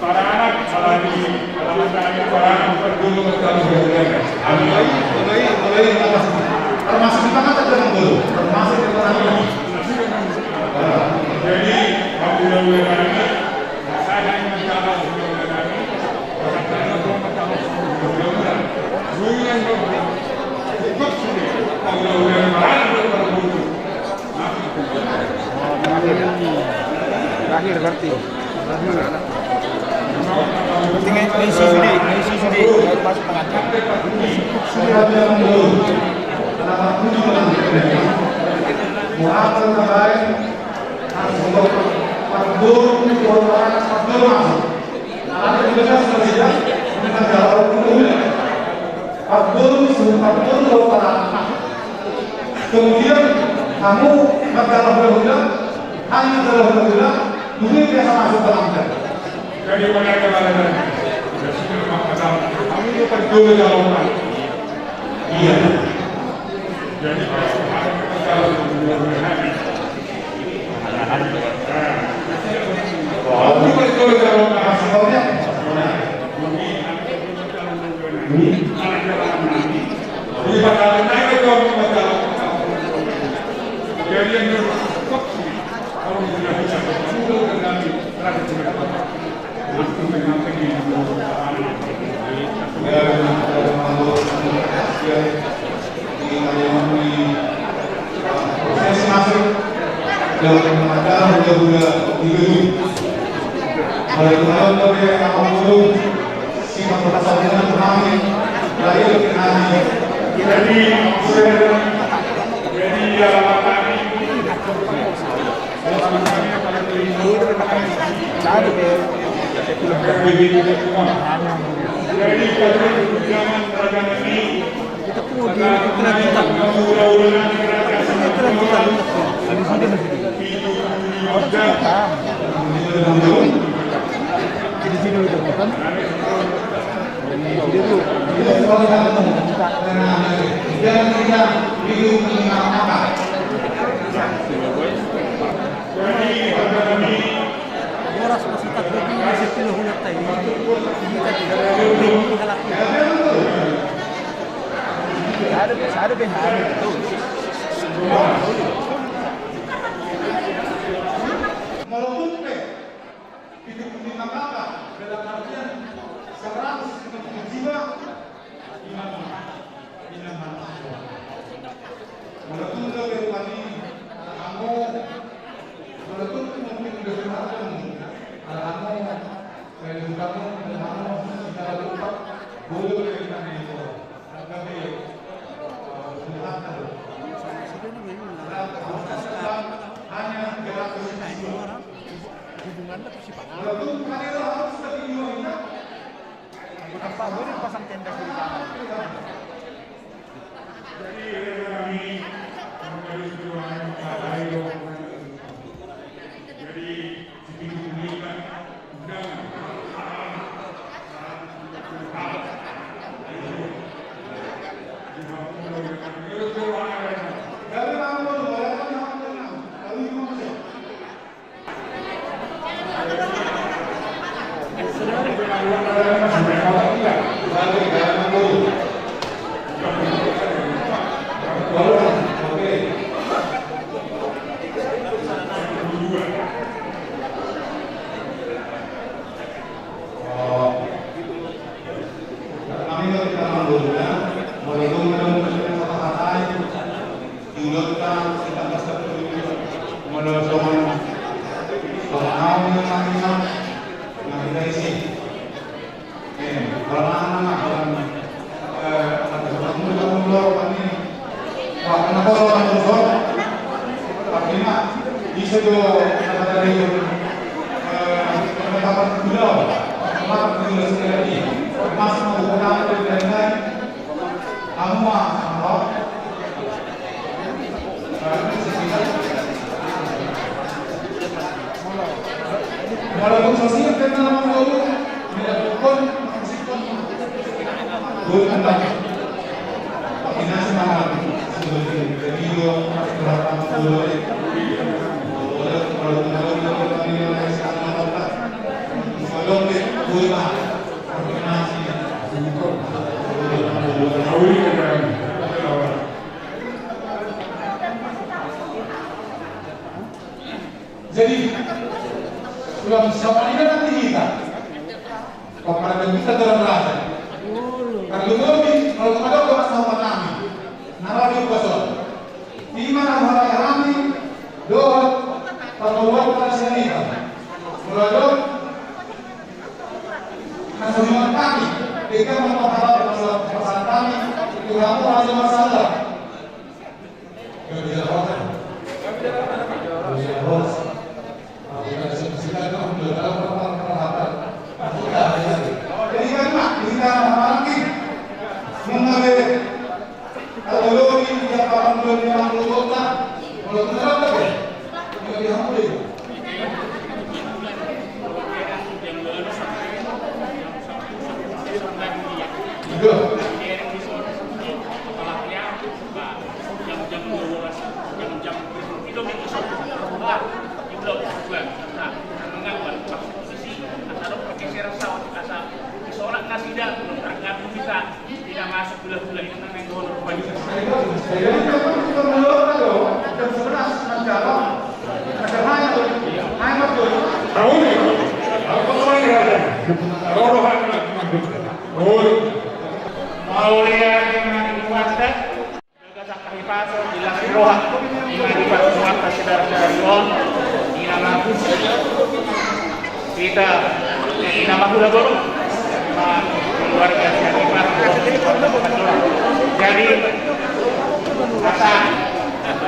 Paranak, alani, alaman nami, paranak, parjolo, parjolo. Alai, alai, alai, termasuk di mana tadi, Bang Bolo? Termasuk di mana? Jadi, aku udah, udah nami, saya ingin menjawab, udah, udah nami, saya ingin menjawab, udah, udah. Lu yang mau ikut sini, kalau udah, udah, udah, udah. Terakhir berarti. Berarti nge-, ngisi sude, ngisi sude, baru masuk pengantin. Kemudian hamu mardalan hulahula, hami mardalan hulahula, dulu biasa masuk dalam. Jadi mana kemarin? Hamu itu kan dulu dalam. Iya. Jadi kalau ada kita dalam hulahula. Boras masitak, bobi, sepuluh hulata ini. Ini tadi, ini halak. Sada be, sada be, sada be. Molo turpe pitu puluh lima kakak, dalam artian seratus lima puluh jiwa, imam, imam. Molo turpe pitu puluh lima kakak, molo turpe mungkin lebih matang, alhamu, saya juga mau, alhamu, kita lupa, boleh kita itu. Jadi, ulang sama ini nanti kita. Paparan kita dalam raja. Karena lebih, kalau kita doa sama kami. Narabi pasal. Di mana harapan kami, doa, pertemuan pada sini. Kalau doa, Nah, semangat kami, dengan memperharap masalah perasaan kami, itu kamu aja masalah. Gak bisa hoax. Gak bisa hoax. Kalau kita bisa, kita kan udah tahu apa perhatian. Nah, kita aja. Jadi kan, Mak, kita lagi mengambil Kalau lo ini dia paham, lo ini paham, lo kota. Kalau kita apa ya? Nggak diampuni. Gitu. Nah, mengaku posisi antara pergeseran sawah, asa isolat nasida, mengaku kita. Mauliate ma di Tuhanta, jaga sangkahi pasu, di las ni roha, ima di pasu muata saudara-saudari on, di nama Hita, di nama hula boru, sama keluarga Sianipar. Jadi, kata,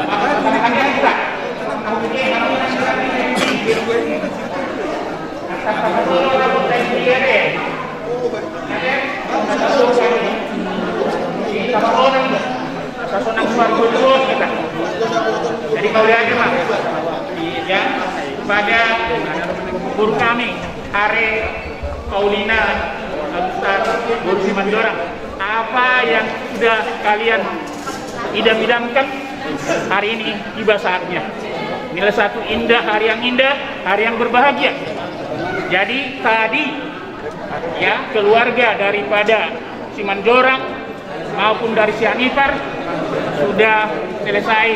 apa namanya kita? Kata, kata, kata, kata, kata, jadi kau lihat, Mas, ya, kepada guru kami, Hare Paulina Agusta Boru Simanjorang, apa yang sudah kalian idam-idamkan hari ini tiba saatnya. Nilai satu indah, hari yang indah, hari yang berbahagia. Jadi tadi, ya, keluarga daripada Simanjorang maupun dari Sianipar sudah selesai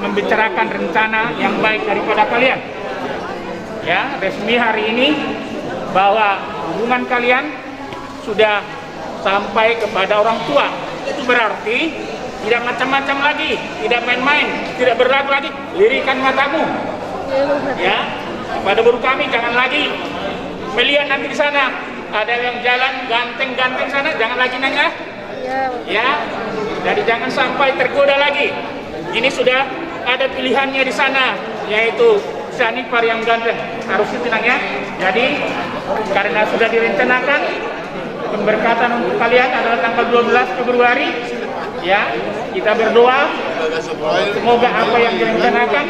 membicarakan rencana yang baik daripada kalian. Ya, resmi hari ini bahwa hubungan kalian sudah sampai kepada orang tua. Itu berarti tidak macam-macam lagi, tidak main-main, tidak berlagu lagi. Lirikan matamu. Ya, pada boru kami jangan lagi melihat nanti di sana ada yang jalan ganteng-ganteng sana, jangan lagi nanya. Ya, jadi jangan sampai tergoda lagi. Ini sudah ada pilihannya di sana, yaitu Sianipar yang ganteng. Harus itu, Nang, ya. Jadi karena sudah direncanakan pemberkatan untuk kalian adalah tanggal dua belas Februari, ya, kita berdoa semoga apa yang direncanakan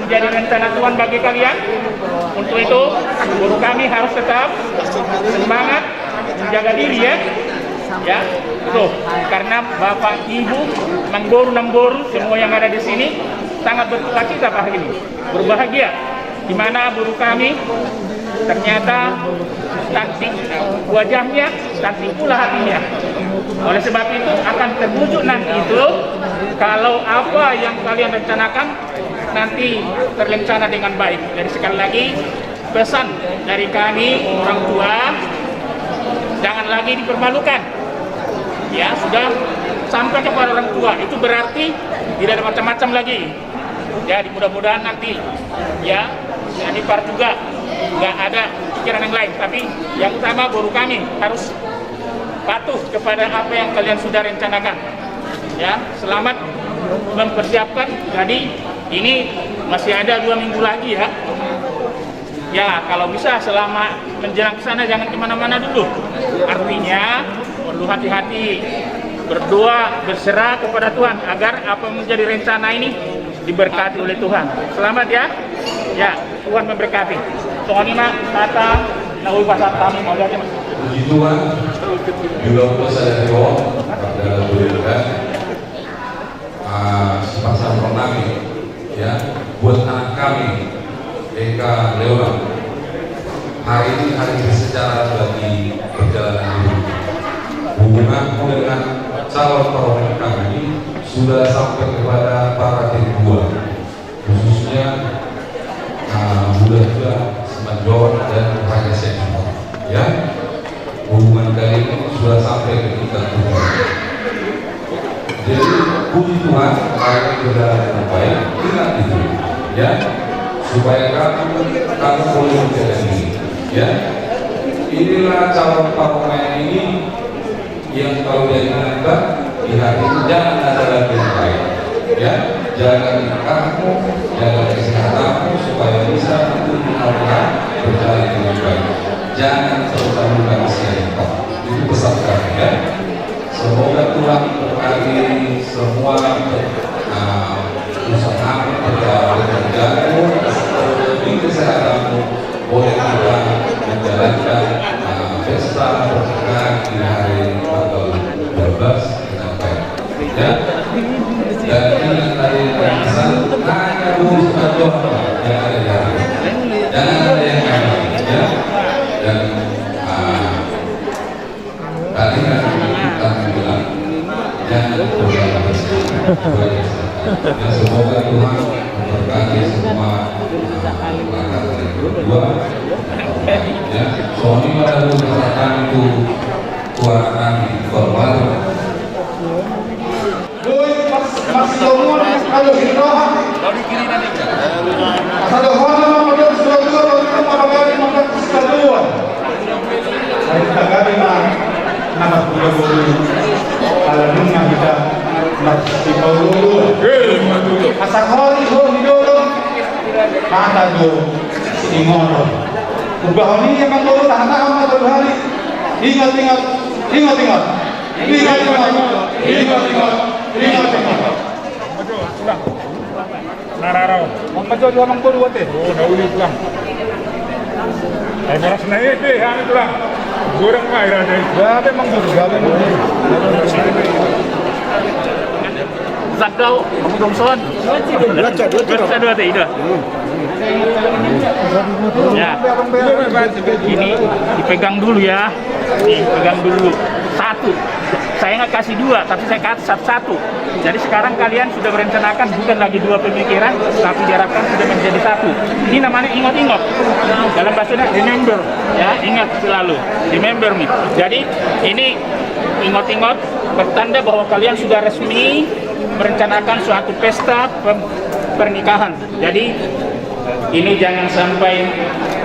menjadi rencana Tuhan bagi kalian. Untuk itu, guru kami harus tetap semangat menjaga diri, ya. Ya, tuh, karena Bapak, Ibu, Nang Boru, Nang Boru, semua yang ada di sini sangat berduka cita hari ini. Berbahagia, di mana guru kami ternyata cantik wajahnya, Dan tipulah hatinya. Oleh sebab itu akan terwujud nanti itu kalau apa yang kalian rencanakan nanti terrencana dengan baik. Jadi sekali lagi pesan dari kami orang tua, jangan lagi dipermalukan. Ya, sudah sampai kepada orang tua, itu berarti tidak ada macam-macam lagi. Jadi mudah-mudahan nanti ya, yang ipar juga nggak ada pikiran yang lain. Tapi yang utama boru kami harus patuh kepada apa yang kalian sudah rencanakan. Ya, selamat mempersiapkan. Jadi ini masih ada dua minggu lagi ya. Ya, kalau bisa selama menjelang ke sana jangan kemana-mana dulu. Artinya perlu hati-hati, berdoa, berserah kepada Tuhan agar apa yang menjadi rencana ini diberkati oleh Tuhan. Selamat ya. Ya, Tuhan memberkati. Songon i ma hata na hupasahat hami, mauliate ma. Puji Tuhan, juga puasa dari Allah, pada boleh. Ah, sepasang nami, ya, buat anak kami, Eka Leona. Hari ini hari bersejarah bagi perjalanan hidup. Hubunganku dengan calon parumaen kami sudah sampai kepada para tua, khususnya, ah, Bula Jua Simanjorang dan Raja Seksual. Ya, hubungan kalian ini sudah sampai ke tingkat Tuhan. Jadi, puji Tuhan, kalian sudah sampai, ingat itu, ya, supaya kamu, kamu boleh menjaga diri, ya. Inilah calon parumaen ini yang kalau dia ingatkan di hati, jangan ada lagi yang lain. Ya, jaga kamu, jaga kesehatanmu supaya bisa nanti di akhirat berjalan dengan baik. Jangan terlalu kasih Itu pesan kami ya. Semoga Tuhan memberkati semua uh, usaha pekerjaanmu, lebih kesehatanmu, boleh kita menjalankan uh, pesta pernikahan di hari tanggal dua belas dengan baik. Ya. Dan ingat tadi pesan hanya dulu saja yang ada di hati. Jangan ada yang lain. Ya. Dan uh, tadi kan kita bilang jangan berjalan bersama. Ya, semoga Tuhan memberkati semua langkah dari kedua. Ya, suami pada dulu katakan itu kuat kami keluar. Boi, mas, mas, kamu ada hidroha. Asa dohona ma model sudah dua, baru itu mabagari mabagari sudah dua. Sai tagabe ma nama sudah dua. Ala nunga kita mas di Paulo dua. Asa hori ho hidolo. Mata do si Ingoro. Ubahon i emang dolo tahan-tahan ma tolu hari. Ingat, ingat, ingat, ingat. Ingat, ingat, ingat, ingat, ingat, ingat. Nararau. Mangkajo di amang boru ate. Oh, na uli tulang. Ai boras na ete, hami tulang. Goreng ma ira dai. Gabe mang boru, gabe mang boru. Sadau, Amang Thomson. Dua, dua, dua. Dua, dua, dua, dua. Ya. Ini dipegang dulu ya. Nih, pegang dulu. Satu. Saya nggak kasih dua, tapi saya kasih satu-satu. Jadi sekarang kalian sudah merencanakan bukan lagi dua pemikiran, tapi diharapkan sudah menjadi satu. Ini namanya ingot-ingot. Dalam bahasa Indonesia, remember. Ya, ingat selalu. Remember me. Jadi, ini ingot-ingot bertanda bahwa kalian sudah resmi merencanakan suatu pesta pem-, pernikahan. Jadi, ini jangan sampai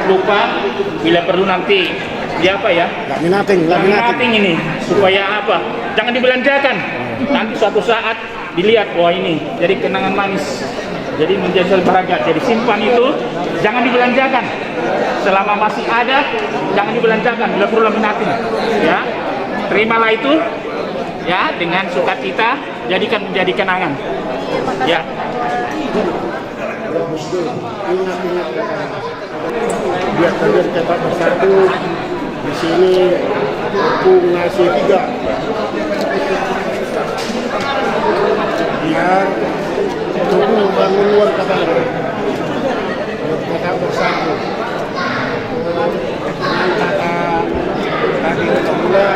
lupa, bila perlu nanti di apa ya? Laminating, laminating. Laminating ini, supaya apa? Jangan dibelanjakan. Nanti suatu saat dilihat, wah ini jadi kenangan manis. Jadi menjadi satu berharga. Jadi simpan itu, jangan dibelanjakan. Selama masih ada, jangan dibelanjakan. Bila perlu laminating. Ya, terimalah itu, ya, dengan sukacita. Jadikan menjadi kenangan. Ya. Ingat-ingat biar kalian tetap bersatu di sini, Kampung Nasi Tiga. Biar tumbuh bangun luar kata tetap bersatu. Kata tadi kita pula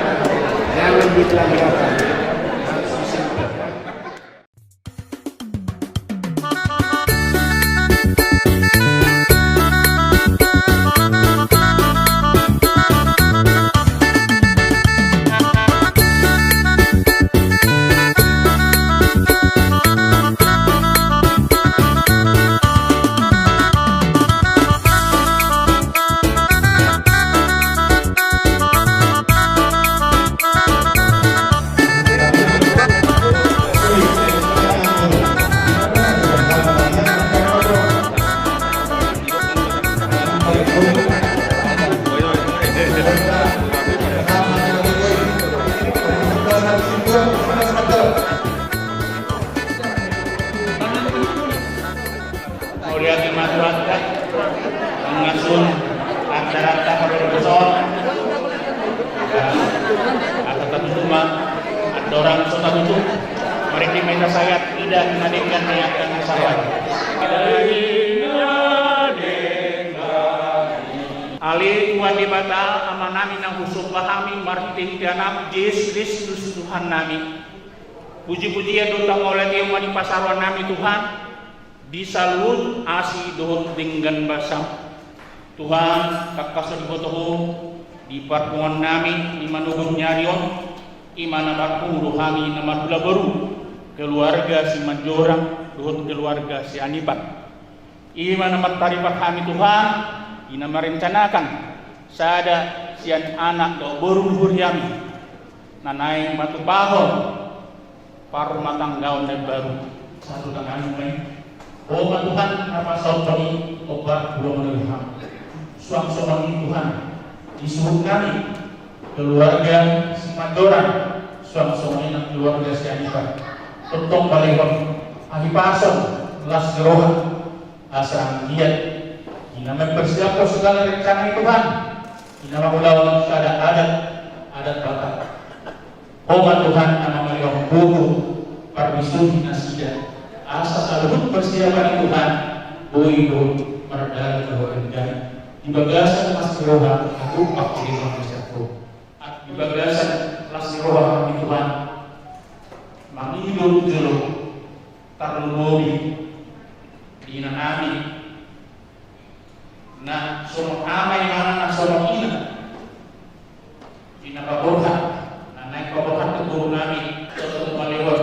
Mauliate ma tu Tuhanta, mangasuhon acaranta parhorasan on. Asa tatutu ma andorang so tatutu. Marende ma hita sahat, ida na denggan ni angka na saroan. Ale Tuhan Debata, Amanami na husomba hami marhitehite Anakmu Jesus Kristus Tuhannami. Pujipujian dohot hangoluan ma di pasaroannami Tuhan, di saluhut asi dohot denggan basam. Tuhan, tangkas do diboto Ho di parpunguannami di manogot ni ari on, i ma na marpungu do hami na marhula boru, keluarga Simanjorang dohot keluarga Sianipar. I ma na martarima hami Tuhan, i na marencanakan sada sian anak dohot boru ni huriami, na naeng patupahon parrumatanggaon na baru. Satu tangan main. O ma Tuhan, na pasaut hami, o Tuhan, pulo menurut ham. Suang songon i Tuhan, di suhut nami, keluarga Simanjorang, suang songon i nang keluarga Sianipar. Tongtong balehon hahipason, las ni roha, asa anggiat i na mempersiaphon segala rencana ni Tuhan, i na mangulahon sada adat, adat Batak. Ho ma Tuhan na mamalehon gogo parbisuhi nasida, asa saluhut persiapan ni Tuhan boi do mardalan dohot denggan di bagasan las ni roha, agung pangkirimon ni sian Ho. Di bagasan las ni roha hami Tuhan mangido jolo, tarlumobi di inanami na songon ama, imana na songon ina, ina paborhat, na naeng paborhat tu boru nami, tongtong balehon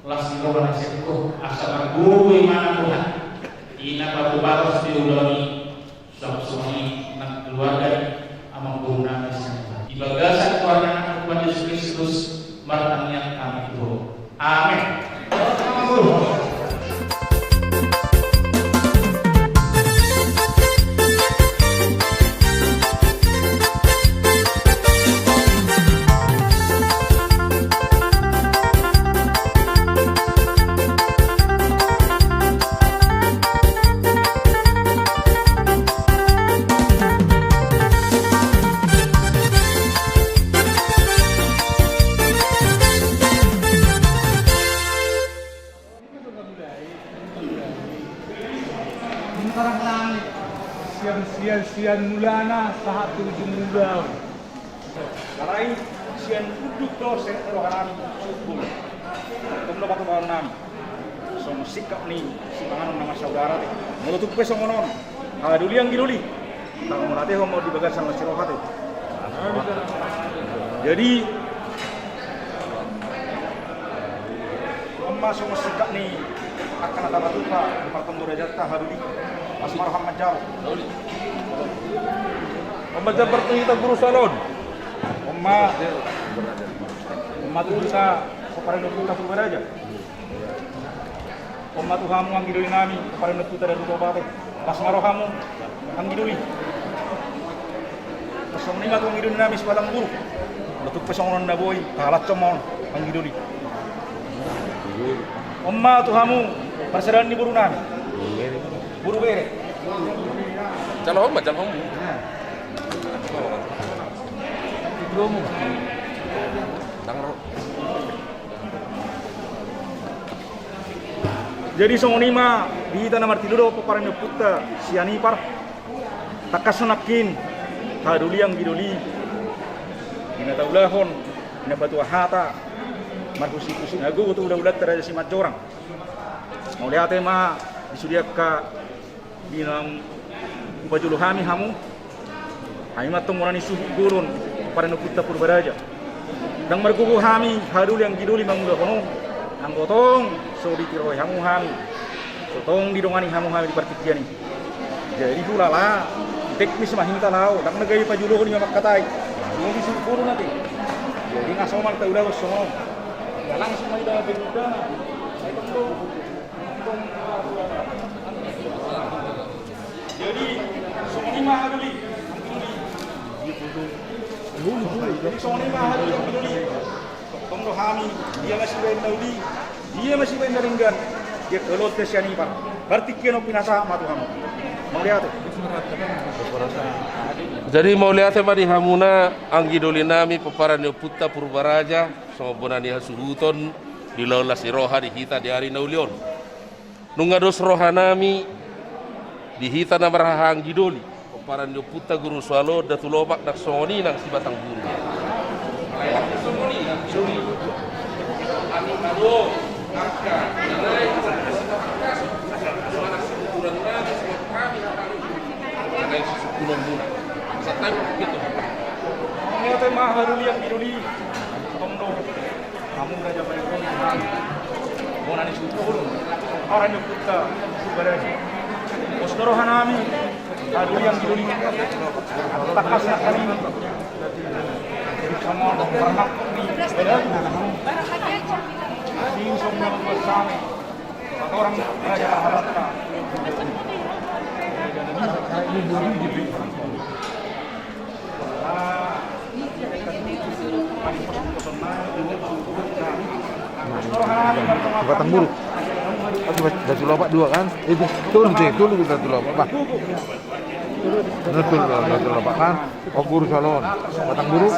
las ni roha na sian Ho, asa margogo imana Tuhan, ina paborhat di ulaon i. Suang songon i nang keluarga amangboru nami Sianipar. Di bagasan goar ni Anakmu Tuhan Jesus Kristus, martangiang hami tu Ho. Amen. Sian, sian, sian mulana sahat tu ujung ulaon. Alai sian unduk do seret roha nami suhut. Tong do patupahon nami songon sikap ni sipanganon na marsaudara te. Molo tung pe songon on, haha doli anggi doli, tangkas mauliate ho ma di bagasan las ni roha te. Jadi on ma songon sikap ni angka na tapatupa di partonggor rajanta, haha doli. Las ma roham manjalo. On ma jambar tu hita guru salon. On ma, on ma tu hita pomparan ni ompunta Purba Raja. On ma tu hamu anggi doli nami, pomparan ni ompunta Datu Toba te. Las ma rohamu anggi doli. Songon i ma tu anggi doli nami sibatang guru. Molo tung pe songon on na boi, tahalashon ma on anggi doli. On ma tu hamu parsadaan ni boru nami, boru bere. Jalo hamu ma, jalo hamu. Nah. Ndang ro. Jadi songon i ma di hita na martinodohon pomparan ni ompunta Sianipar. Tangkas nangkin, haha doli anggi doli, di na taulahon Na patua hata marhusihus na gogo tu hulahulanta Raja Simanjorang. Mauliate ma di sude angka di naung hupajolo hami hamu. Hami ma antong bona ni suhut bolon, pomparan ni ompunta Purbaraja. Ndang margogo hami haha doli anggi doli mangulahon on, anggo tong so ditiroi hamu hami, so tong didongani hamu hami di partingkian i. Jadi hulala teknis ma hita laho, ndang na gabe pajolohon i ma mangkatai. Songon i suhut bolon ate. Jadi nga somal taulahon songon on. Nga langsung ma hita berundana. Jadi songon i ma haha doli. Jadi songon i ma haha doli anggi doli. Tong do hami, dia ma sibaen na uli, dia ma sibaen na denggan, dia keluarga sian Ipar. Partingkian on pinasa ma tu hamu. Mauliate. Jadi mauliate ma di hamuna anggi doli nami pomparan ni ompunta Purbaraja, songon bona ni hasuhuton di ulaon las ni roha di hita di ari na uli on. Nunga dos roha nami di hita na marhaha anggi doli, pomparan ni ompunta Guru Soalo on, Datu Lomak nang songon i nang Sibatangburu. Alai nang songon i nang songon i. Hami adong angka na naeng sipatupasu, na naeng sipatupasu, na naeng sipatupasu. Asa tanggung gitu. Mauliate ma haha doli anggi doli. Tong do. Hamu raja paling koni hami. Bona ni suhut bolon. Pomparan ni ompunta Purbaraja. Pos do roha nami. Haha doli anggi doli. Tangkas nangkaning. Jadi sama barmak ni. Beda. Sing sama bersama. Satu orang raja Harata. Sibatangburu. Datu Lomak dua kan? Eh, tolu deh, tolu Datu Lomak, bah. Betul, Datu Lomak kan? Oh, Guru Soalo on. Sibatangburu.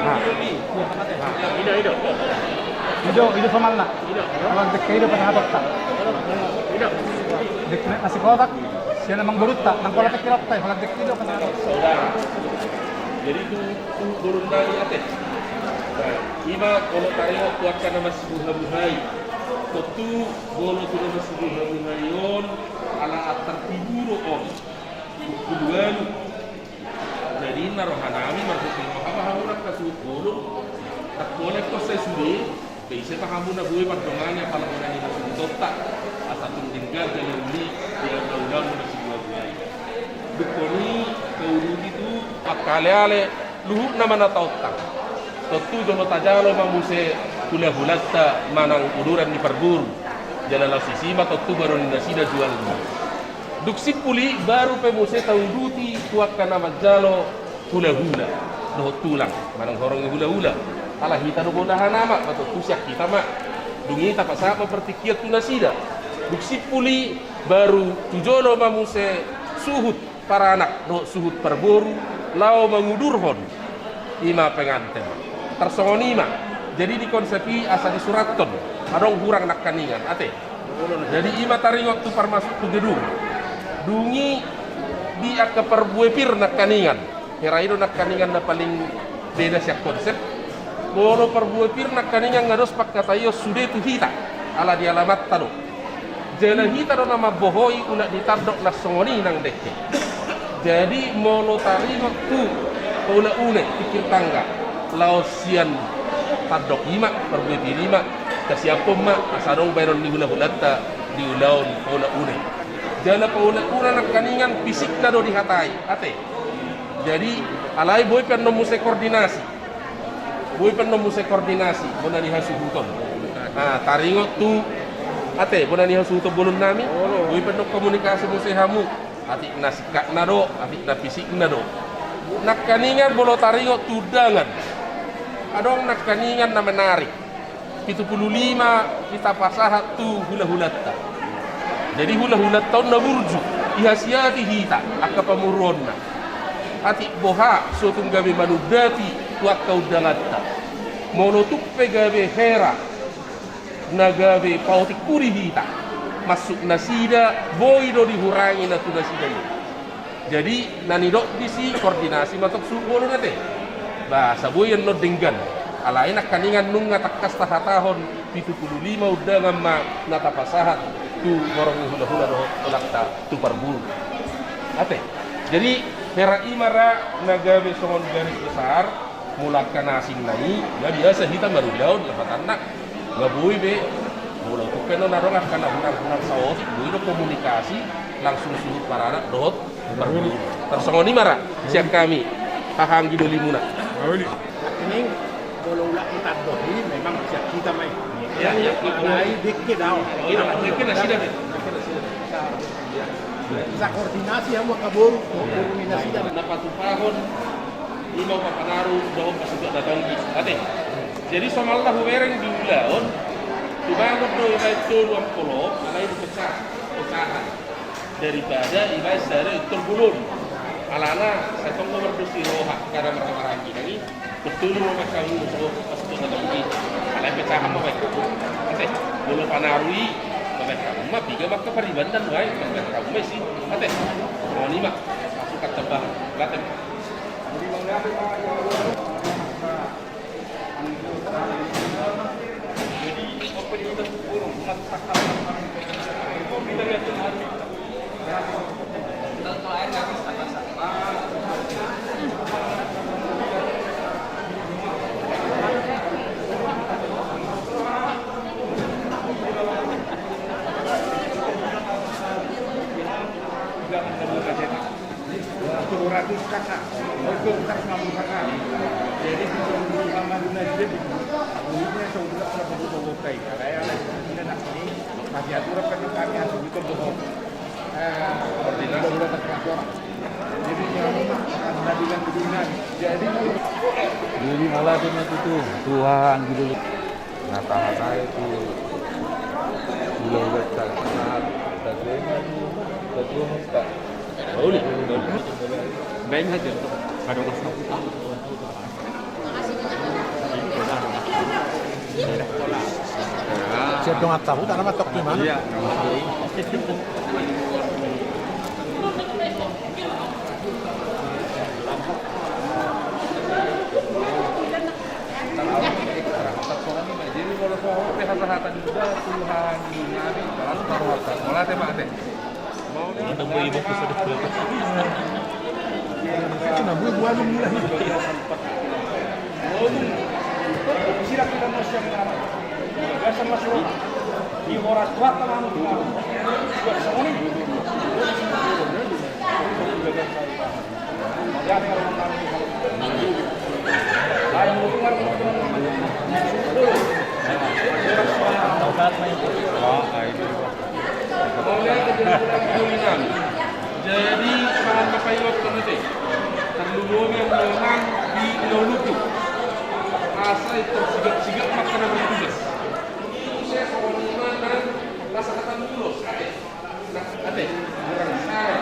Nah. Ido, ido. Ido, ido somalna. Holan dengke ido pasahatonta. Dengke na sikotak sian amangborunta, nang holan dengke ido pasahatonta. Saudara. Jadi tu, tu bolon nami ate. Nah, ima molo taringot tu angka na masibuhabuhai. Tontu molo tu na masibuhabuhai on, ala antar tibu do on. Pukul ualu. Jadi na roha nami marhusihus roha ma hamu angka suhut bolon. Ndang pola ingkon sai sude, pe ise ma hamu na boi mardongan i apala bona ni hasuhutonta. Asa tung denggan jala uli di angka ulaon na masibuhabuhai. Dung on i tauduti tu pangkaleale. Luhutna ma na taontang. Tontu jolo tajalo ma muse hulahulanta manang uduran ni parboru. Jala laos disi ma tontu baron ni nasida jualna. Dung simpul i baru pe muse tauduti tu angka na manjalo hulahula dohot tulang manang horong ni hulahula. Ala hita do bolahana ma, ba tontu sian hita ma. Dung i tapasahat ma partingkian tu nasida. Dung simpul i baru tu jolo ma muse suhut paranak dohot suhut parboru laho mangudurhon ima penganten. Tarsongon i ma. Jadi di konsep i asa disurathon, adong hurang nangkaningan ate. Jadi ima taringot tu parmasuk tu gedung. Dung i di angka parbue pir nangkaningan. Hera i do nangkaningan na paling beda sian konsep. Molo parbue pir nangkaningan nga dos pangkataion sude tu hita ala di alamanta do. Jala hita do na mambohoi unang ditandok na songon i nang dengke. Jadi molo taringot tu paula une, pingkir tangga, laos sian tandok i ma, parbue pir i ma, tasiaphon ma asa adong baenon ni hulahulanta di ulaon paula une. Jala paula une nangkaningan fisikna do dihatai ate. Jadi alai boi pe annon muse koordinasi. Boi pe annon muse koordinasi bona ni hasuhuton. Nah, taringot tu ate bona ni hasuhuton bolon nami. Boi pe annon komunikasi muse hamu. Atik na singkatna do, atik na fisikna do. Nangkaningan molo taringot tu undangan, adong nangkaningan na menarik. Pitu pulu lima hita pasahat tu hulahulanta. Jadi hulahulanta on na burju, dihasiati hita angka pamoruonna. Atik boha so tung gabe manundati tu angka undanganta. Molo tung pe gabe hera na gabe paotik pudi hita, maksud nasida boi do dihurangi na tu nasida i. Jadi na nidok disi koordinasi ma tong suhut bolon ate. Ba, so boi annon denggan. Alai nangkaningan nunga tangkas tahatahon pitu pulu lima undangan ma na tapasahat tu horong ni hulahula dohot tulangta tu parburu. Ate. Jadi hera i ma ra na gabe songon garis besar. Molo angka na asing na i, na biasa hita marulaon lapatanna. Nga boi be. Molo tung pe non adong angka na hunang-hunang saotik, boi do komunikasi langsung suhut paranak dohot parburu. Tarsongon i ma ra sian hami haha anggi dolimuna. Ini molo ulaon tandok i memang sian hita ma i. Iya, iya. Alai dengke do. Iya, dengke nasida be. Bisa koordinasi hamu angka boru, boru ni nasida. Na patupahon i ma panaru dohot pasupasu na tonggi ate. Jadi somalna hubereng di ulaon, dibangun do ibaen tolu ampolop, alai dipecah, pecahan. Daripada ibaen sada intor bolon. Alana sai tong do mardos ni roha, kada marhaha maranggi nang i. Betul ma baen hamu so pasupasu na tonggi. Alai pecahan ma baen hamu ate. Molo panaru i ma baen hamu ma piga ma angka paribandan baen ma baen hamu ma isi ate. Songon i ma. Masuk ka tambahan. Ate. Tujuh ratus K K, oh, itu seratus lima puluh K K. Jadi, Muhammadun Najib, duitnya sebulan berapa puluh botai. Karena ya, ini masih aturan kan kami harus butuh bohong. Eh, koordinasi. Udah, udah terpelajar. Jadi, ya, Muhammad, Nabi dan Tuhan. Jadi, jadi malah dia mati tuh, Tuhan gitu. Na tahatahon tu hulahulanta, na tahatahon tu hulahulanta. Baen haja. Kada usah. Siap dong, tahu, tanam atok di mana? Iya. Jadi molo songon i pe hata-hata ni uda, Tuhan ni nami, lalu taruhata. Mauliate ma ate. Ada boi bungkus ada. Itu na boi buah lu mulai. Sila kita masih yang lama. Biasa masuk rumah. Di horas dua teman. Buat songon i. Jadi, mangan papaingot kami teh. Terlalu memang di Ulauluku. Asa tersigap-sigap makanan bertugas. Ini saya sama lima dan rasa kata mulos. Ate, kurang sana.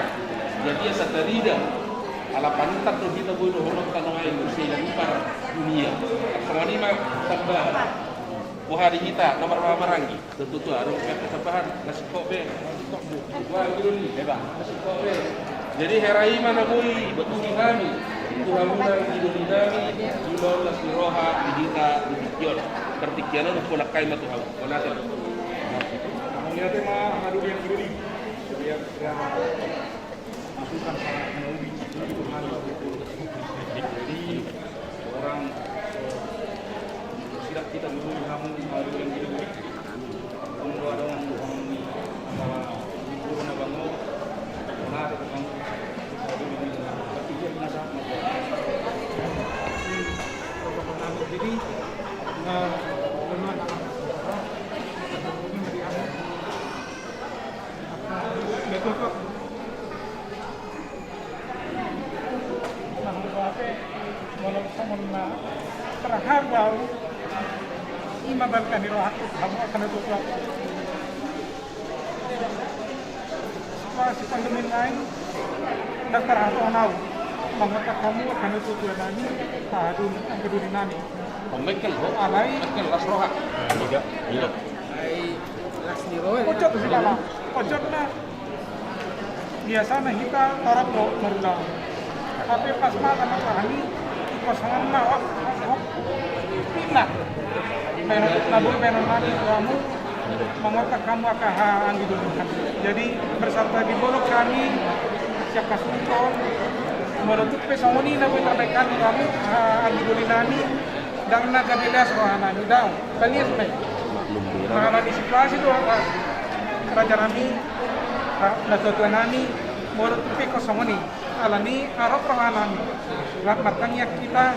Jadi asa tarida. Ala pantar do hita boi dohonon tano aek muse ilang ipar dunia. Songon i ma tambahan. Boha di hita na marhaha maranggi. Tutu adong pe tambahan na singkop be. Wah, gitu ni. Eba, na singkop be. Jadi hera i ma na boi ibatuhi hami tu hamuna anggi doli nami, di ulaon las ni roha di hita di tingki on. Partingkian on umpolang hami ma tu hamu. Mauliate ma. Mauliate ma, haha doli anggi doli. Jadi ya, ya, masukan sangat menaudi. Jadi orang, eh, siap kita menunggu hamu, haha doli anggi doli. Hamu do adong hamu ni, apa, guru na bangun. Mauliate ma. Haha doli anggi doli. Berpikir na sangat. Jadi, eh, benar. Terharu au. Ima bangka ni rohaku, hamu akan tutu. Situasi pandemi lain, dan terharu au. Mangkok hamu akan tutu nami, haha doli, anggi doli nami. Pembekel, ho? Alai. Bekel, las roha. Iya. Iya. Ai, las ni roha. Pojok sih, Bala. Pojok na. Biasana hita torop do marulaon. Tapi pas masa na hami, ikosongon ma, wah, wah, wah. Pindah. Baenon, na boi baenon nami tu hamu, mangorta hamu angka haha anggi doli nami. Jadi, bersama di bolok hami, siap kasungkon, molo tung pe songon i na boi tarbaen hami tu hamu, haha anggi doli nami, ndang na gabe las roha nami, ndang. Talias ma i. Maklum, Bira. Mahalangi situasi do, Pak. Raja nami, Pak, natuatua nami, molo tung pe ingkon songon i. Alani, arop roha nami. Rap martangiang hita,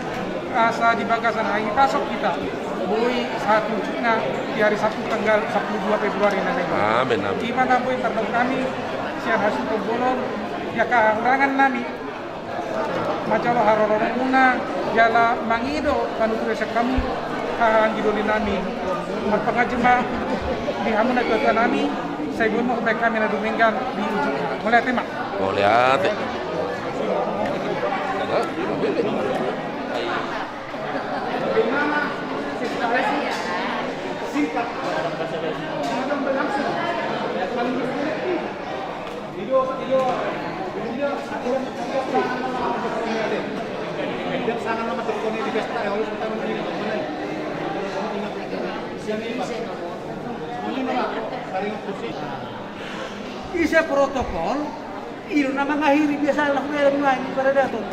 asa di bagasan hahipason hita. Boi sahat ujungna di hari Sabtu tanggal sampulu dua Februari na naeng. Amin, amin. Ima na boi tardok nami, sian hasuhuton bolon, angka hahurangan nami. Manjalo haroromuna, jala mangido panuturan sian hamu, haha anggi doli nami. Marpanganju ma di hamu natuatua nami, sai boi ma hubaen hami na dumenggan di ujungna. Mauliate ma. Mauliate. Ise protokol, i do na mangakhiri biasana hubereng nai di paradaton.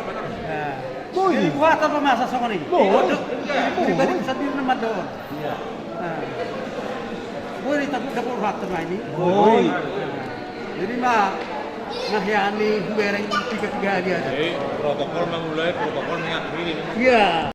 Nah. Boi. Jadi buat apa masa songon i? Boi. Pribadi sandiri na mandok on. Iya. Nah. Boi, tapi dapat rohanta ma i. Boi. Nah. Jadi ma, na hea ni hubereng tiga-tiga hali ada. Jadi protokol mangulai, protokol mengakhiri. Iya.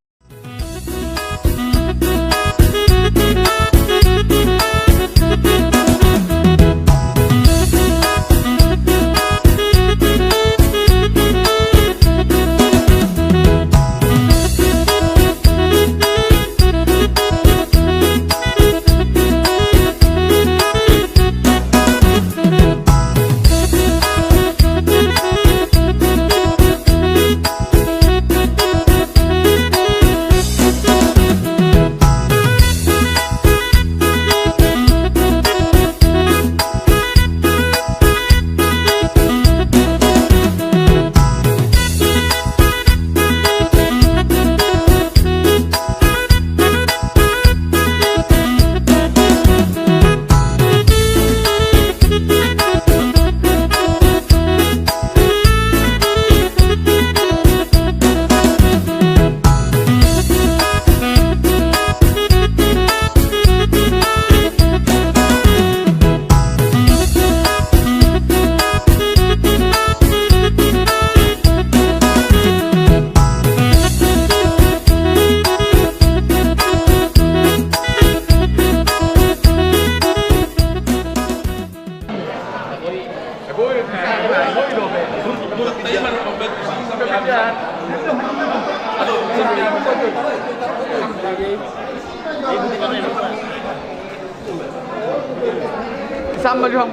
Sama juga.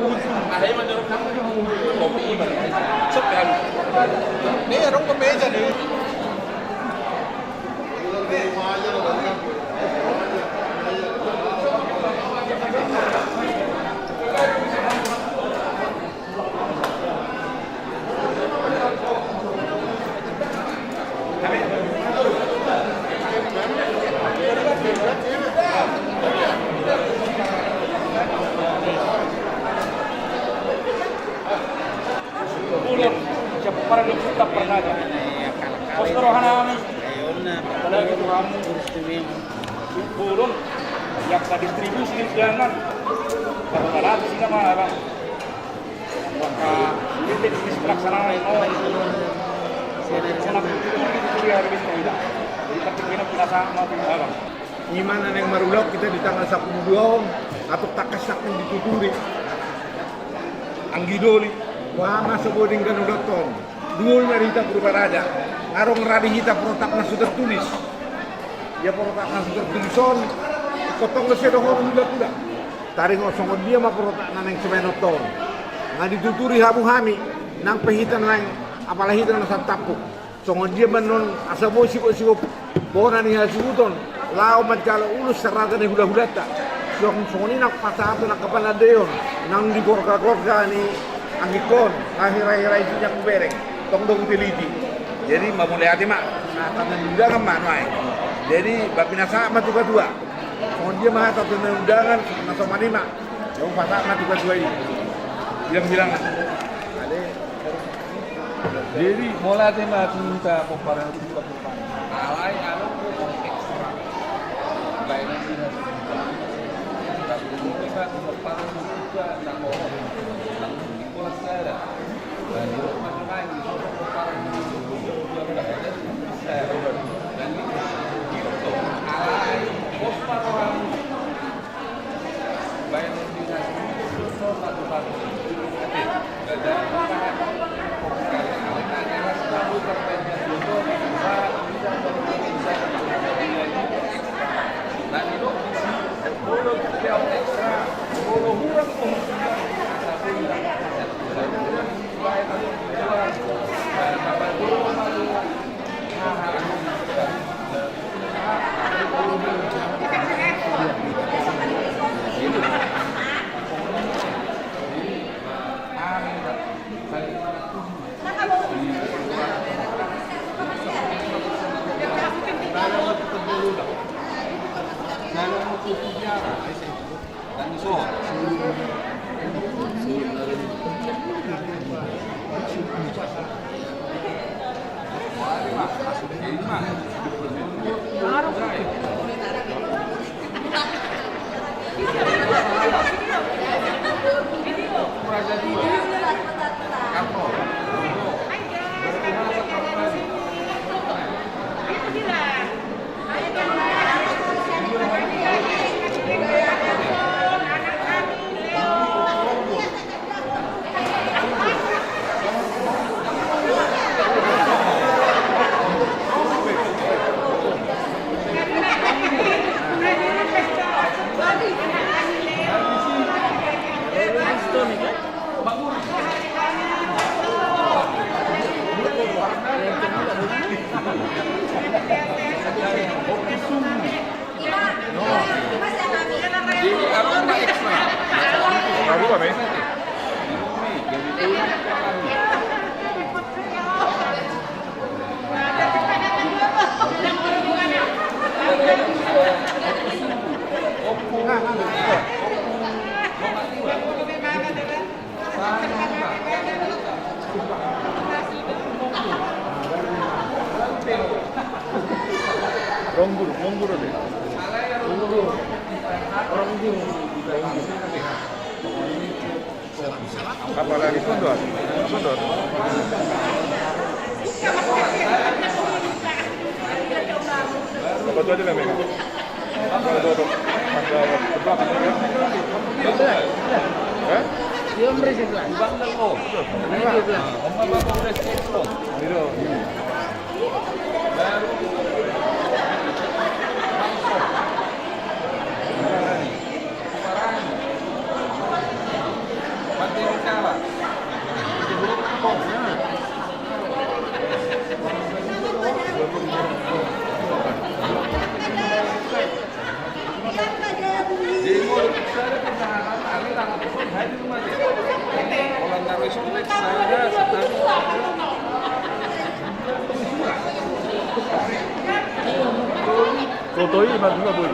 Ini orang pembeja nih. Bolon, siap para lu kita pernah aja. Pos rohana kami. Apalagi tu hamu. Bolon, yang ka distribusi di jangan. Kalau ada sih nama apa? Maka, ini teknis pelaksanaan, oh, itu. Sana betul, itu dia, ini tidak. Jadi, tapi kita tidak sama, tidak apa. Ima na naeng marulaon hita di tanggal sampulu dua on, atau tangkas naeng dituturi. Anggi doli, boha ma so boi denggan ulaonta on. Dua ma di hita Purba Raja, adong ra di hita protap na so tertulis. Ia protap na so tertulis on, ingkon tong do sedo hon hulahula. Taringot songon dia ma protap na naeng sibaenonta on. Nga dituturi hamu hami, nang pe hita naeng, apala hita na santampuk. Songon dia ma annon asa boi sigop-sigop bona ni hasuhuton, laho manjalo ulos saraga ni hulahulanta. Songon, songon i nang pasahaton angka panandaion, nang di gorga-gorga ni Anggikon, hahira-hira isi na hubereng, tong do huteliti. Jadi, ma mauliate ma, hata na niundangan ma nuaeng. Jadi, ba pinasahat ma tu katua. Songon dia ma hata na niundangan, na somal i ma. Jadi, pasahat ma tu katua i. Bilang-bilang. Jadi, mauliate ma tu hita pomparan. Alai adong do na ekstra. Baenon di na sudah. Tapi ini kan pomparan juga na kokoh. Di kolas sada. Dan di rumah lain di sana pomparan. Alai pos parohan. Ronggur, ronggur de. Ronggur. Ronggur. Apa lagi sundut? Sundut. Apa tuh aja namanya? Soto i ma dua boi.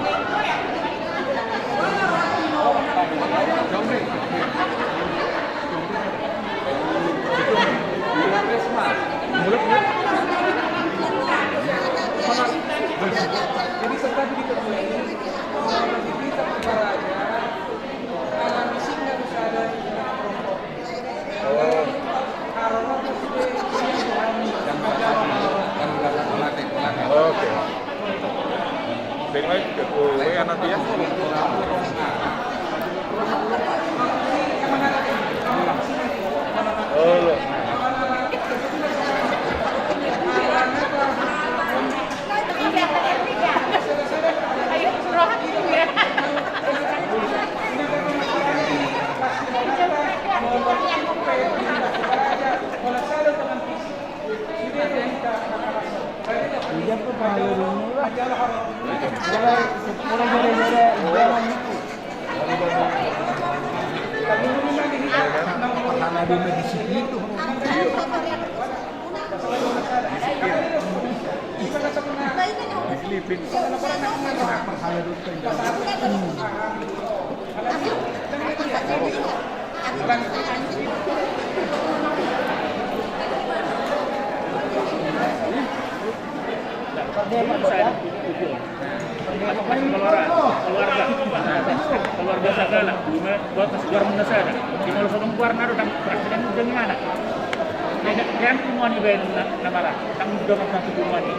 Oke. Sing lagi ke kue anak dia. Halo. Keluarga, keluarga Sagala, dua belas keluarga Muna sada. Di Molo Sodong Kuarna do, dan presiden udah gimana? Yang kumani ben nama lah, tanggung jawab satu kumani.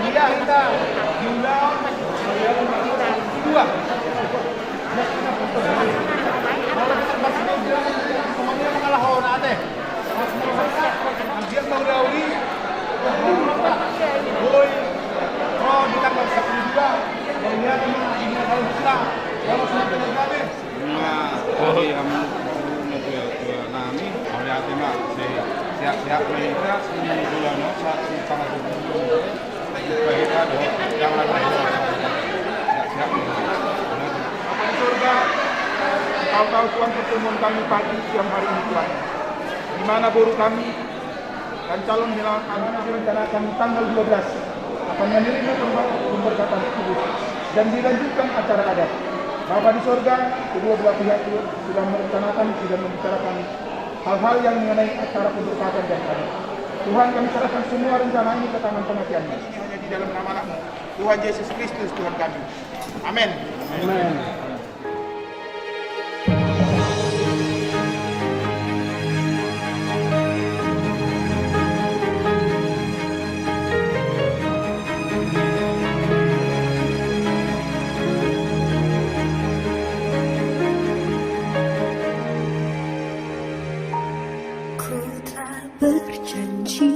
Iya, kita diulang dua. Sehat-sehat ma hita, singkula no, satu tangan tubuh. Bapak di surga, Engkau tahu, Tuhan, pertemuan kami pagi siang hari ini, Tuhan, di mana boru kami dan calon mempelai kami direncanakan tanggal dua belas akan menerima pember-, pemberkatan kudus dan dilanjutkan acara adat. Bapa di sorga, kedua belah pihak itu sudah merencanakan, sudah membicarakan hal-hal yang mengenai acara pemberkatan dan adat. Tuhan, kami serahkan semua rencana ini ke tangan pengasihan-Mu. Ini hanya di dalam nama Anak-Mu, Tuhan Yesus Kristus, Tuhan kami. Amin. Amin. Ku telah berjanji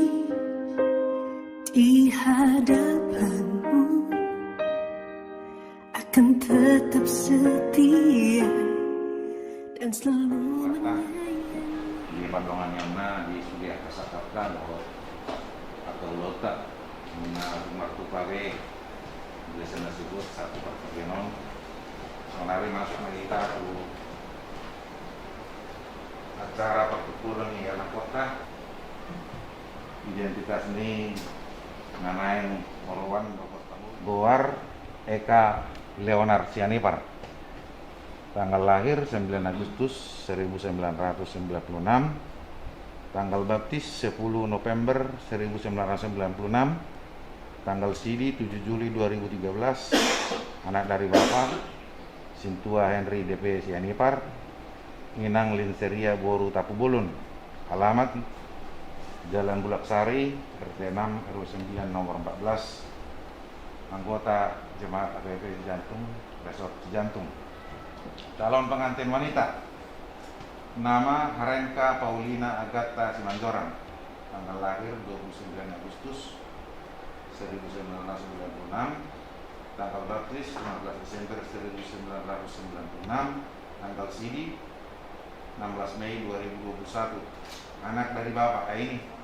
di hadapan-Mu akan tetap setia dan selalu menyayangi. Di pardongan ni Amanta, di sude angka sangkapta dohot angka ulaonta, na martupa be, biasa na disebut satu partingkian on. Sonari masuk ma hita tu acara partumpolon ni anakkonta. Identitas ni na naeng oroan dohot goar Eka Leonar Sianipar. Tanggal lahir sembilan Agustus seribu sembilan ratus sembilan puluh enam. Tanggal baptis sepuluh November seribu sembilan ratus sembilan puluh enam. Tanggal sidi tujuh Juli dua ribu tiga belas. Anak dari bapak Sintua Henry D P Sianipar, Inang Linseria boru Tampubolon. Alamat Jalan Bulaksari, R T enam, R W sembilan, nomor empat belas. Anggota Jemaat A P P Cijantung, Resort Cijantung. Calon pengantin wanita, nama Harengka Paulina Agatha Simanjorang. Tanggal lahir dua puluh sembilan Agustus seribu sembilan ratus sembilan puluh enam. Tanggal baptis lima belas Desember seribu sembilan ratus sembilan puluh enam. Tanggal sidi enam belas Mei dua ribu dua puluh satu. Anak dari bapak, ah, ini.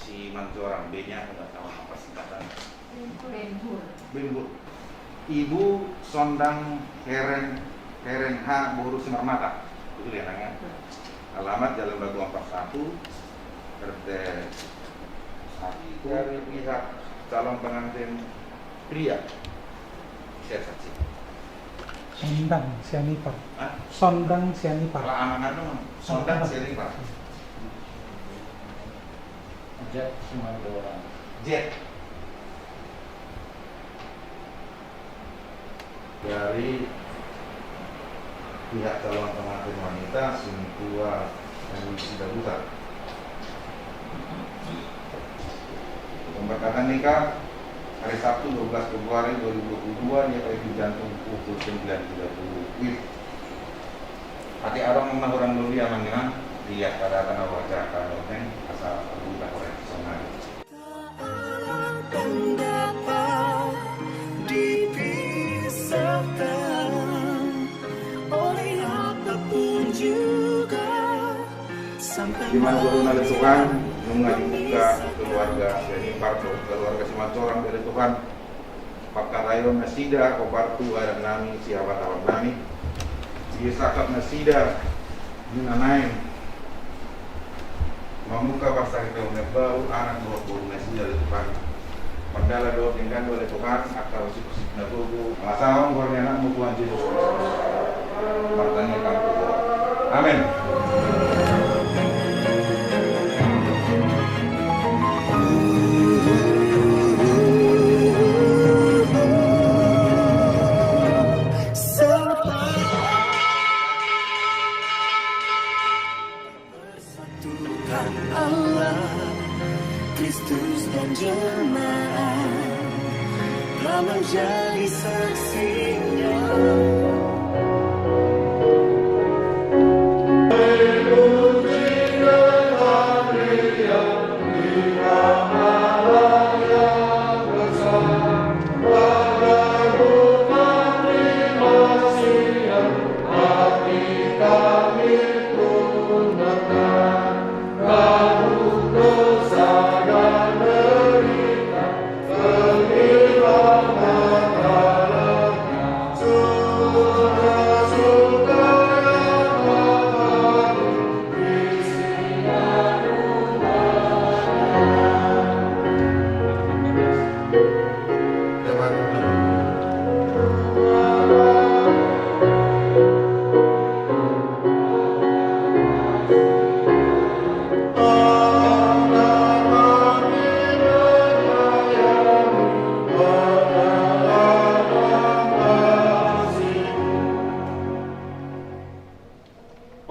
Simanjorang, B-nya aku nggak tahu apa singkatan. Benhur. Benhur. Ibu Sondang Heren, Heren H boru Simarmata. Betul ya, Nang, ya? Betul. Alamat Jalan Batu Ampar satu, R T satu. Dari pihak calon pengantin pria. Saya saksi. Sondang Sianipar. Hah? Sondang Sianipar. Lah, anak anu, Sondang Sianipar. Jet Simanjorang. Jet. Dari pihak calon pengantin wanita, Sintua Hemi Sidabutar. Pemberkatan nikah hari Sabtu dua belas Februari dua ribu dua puluh dua, di R P P Cijantung pukul sembilan tiga puluh W I B. Atik adong na hurang lobi, Amang Inang, di angka data na hubaca, angka loteng, asa terbuka koreksi sonari. Tak akan dapat dipisahkan oleh apapun juga. Sampai di mana pun ada Tuhan, nunga dibuka keluarga Sianipar, keluarga Simanjorang dari Tuhan. Pangkataion nasida hombar tu adat nami sian habatahon nami. Ia sangkap nasida nunga naeng mamungka parsahitehon na baru anak dohot boru nasida ale Tuhan. Mardalan dohot denggan do ale Tuhan angka usikusik na gogo mangasahon goar ni anakmu Tuhan Jesus Kristus. Martangiang hami tu Ho. Amen. Persatukan Allah, Kristus dan jemaat telah menjadi saksinya.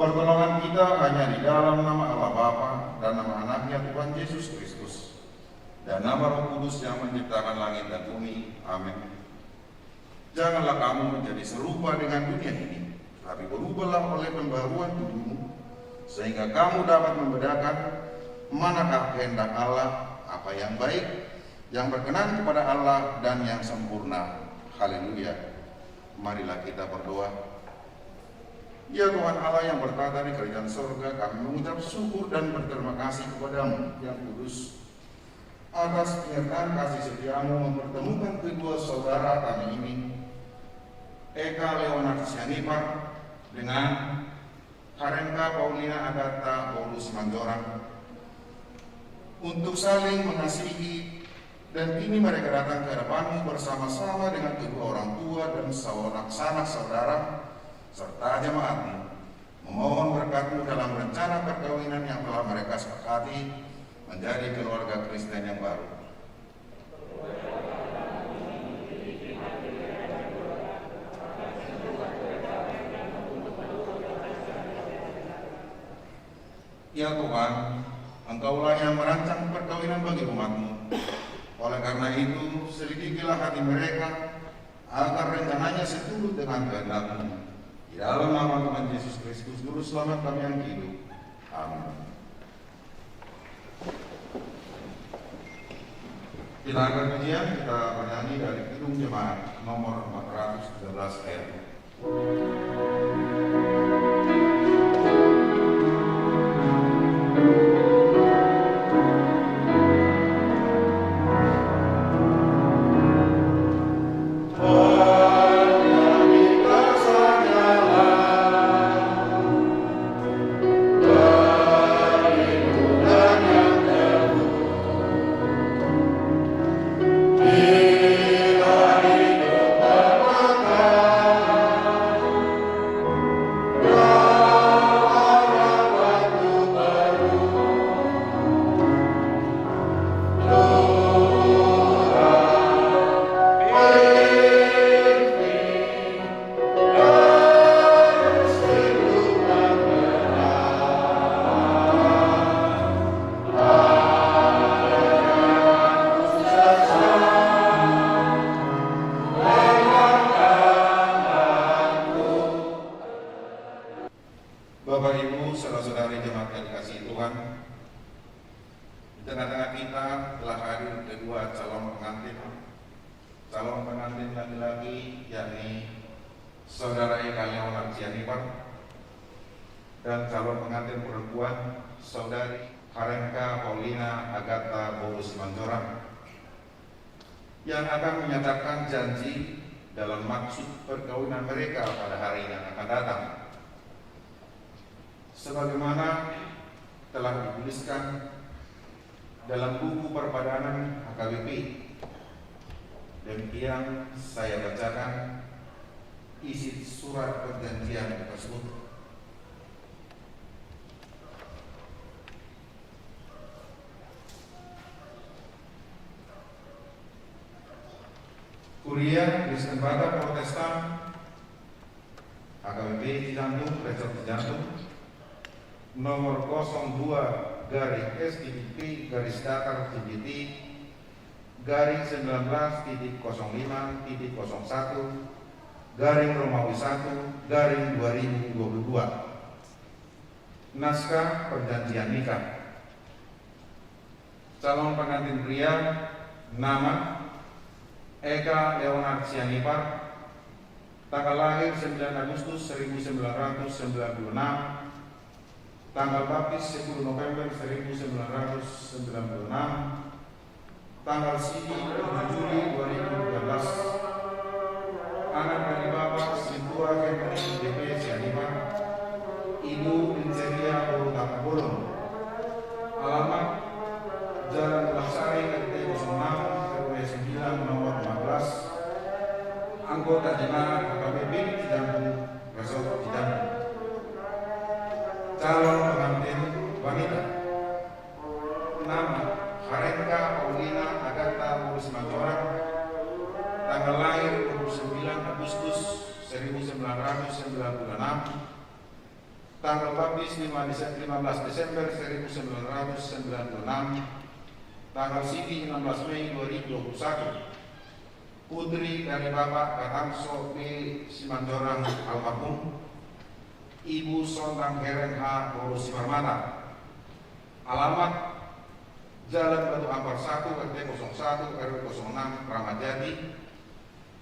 Pertolongan kita hanya di dalam nama Allah Bapa dan nama Anaknya Tuhan Yesus Kristus dan nama Roh Kudus yang menciptakan langit dan bumi. Amin. Janganlah kamu menjadi serupa dengan dunia ini, tapi berubahlah oleh pembaruan budimu, sehingga kamu dapat membedakan manakah kehendak Allah, apa yang baik, yang berkenan kepada Allah, dan yang sempurna. Haleluya. Marilah kita berdoa. Ya Tuhan Allah yang bertahta di kerajaan sorga, kami mengucap syukur dan berterima kasih kepada-Mu yang kudus atas penyertaan kasih setia-Mu mempertemukan kedua saudara kami ini, Eka Leonard Sianipar dengan Harengka Paulina Agatha Paulus Manjorang, untuk saling mengasihi, dan kini mereka datang ke hadapan-Mu bersama-sama dengan kedua orang tua dan sanak-sanak saudara, serta jemaat-Mu, memohon berkat-Mu dalam rencana perkawinan yang telah mereka sepakati menjadi keluarga Kristen yang baru. Ya Tuhan, Engkaulah yang merancang perkawinan bagi umat-Mu. Oleh karena itu, selidikilah hati mereka, agar rencananya seturut dengan kehendak-Mu. Di dalam nama Tuhan Yesus Kristus, Juru Selamat kami yang hidup. Amin. Kita angkat pujian, kita bernyanyi dari Kidung Jemaat nomor empat ratus tiga belas, ayat Bapak, Ibu, saudara-saudari jemaat yang dikasihi Tuhan, di tengah-tengah kita telah hadir kedua calon pengantin. Calon pengantin laki-laki yakni Saudara Eka Leonard Sianipar dan calon pengantin perempuan Saudari Harengka Paulina Agatha Paulus Manjorang. yang akan menyatakan janji dalam maksud perkawinan mereka pada hari yang akan datang. Sebagaimana telah dituliskan dalam buku perpadanan H K B P. Demikian saya bacakan isi surat perjanjian tersebut. Kuria Kristen Batak Protestan H K B P Cijantung, Resort Cijantung, nomor kosong dua garis S T T P garis datar C J T garing sembilan belas titik kosong lima titik kosong satu garing Romawi satu garing dua ribu dua puluh dua. Naskah perjanjian nikah. Calon pengantin pria, nama Eka Leonard Sianipar, tanggal lahir sembilan Agustus seribu sembilan ratus sembilan puluh enam, tanggal baptis sepuluh November seribu sembilan ratus sembilan puluh enam, tanggal sigi tujuh Juli dua ribu tiga belas. Anak dari Bapak Sintua Henry D P Sianipar, Ibu Inceria Boru Tapabolon. Alamat Jalan Tulang Sari, R T kosong enam, R W sembilan, nomor empat belas. Anggota jemaat H K B P Cijantung, Resort Cijantung. Calon pengantin wanita. Nama Harengka Paulina Agatha Boru Simanjorang. Tanggal lahir dua puluh sembilan Agustus seribu sembilan ratus sembilan puluh enam. Tanggal baptis lima Dese-, lima belas Desember seribu sembilan ratus sembilan puluh enam. Tanggal sigi enam belas Mei dua ribu dua puluh satu. Putri dari Bapak Katangso B Simanjorang almarhum, Ibu Sondang Hereng H Boru Simarmata. Alamat Jalan Batu Ampar satu, R T kosong satu, R W kosong enam, Kramat Jati.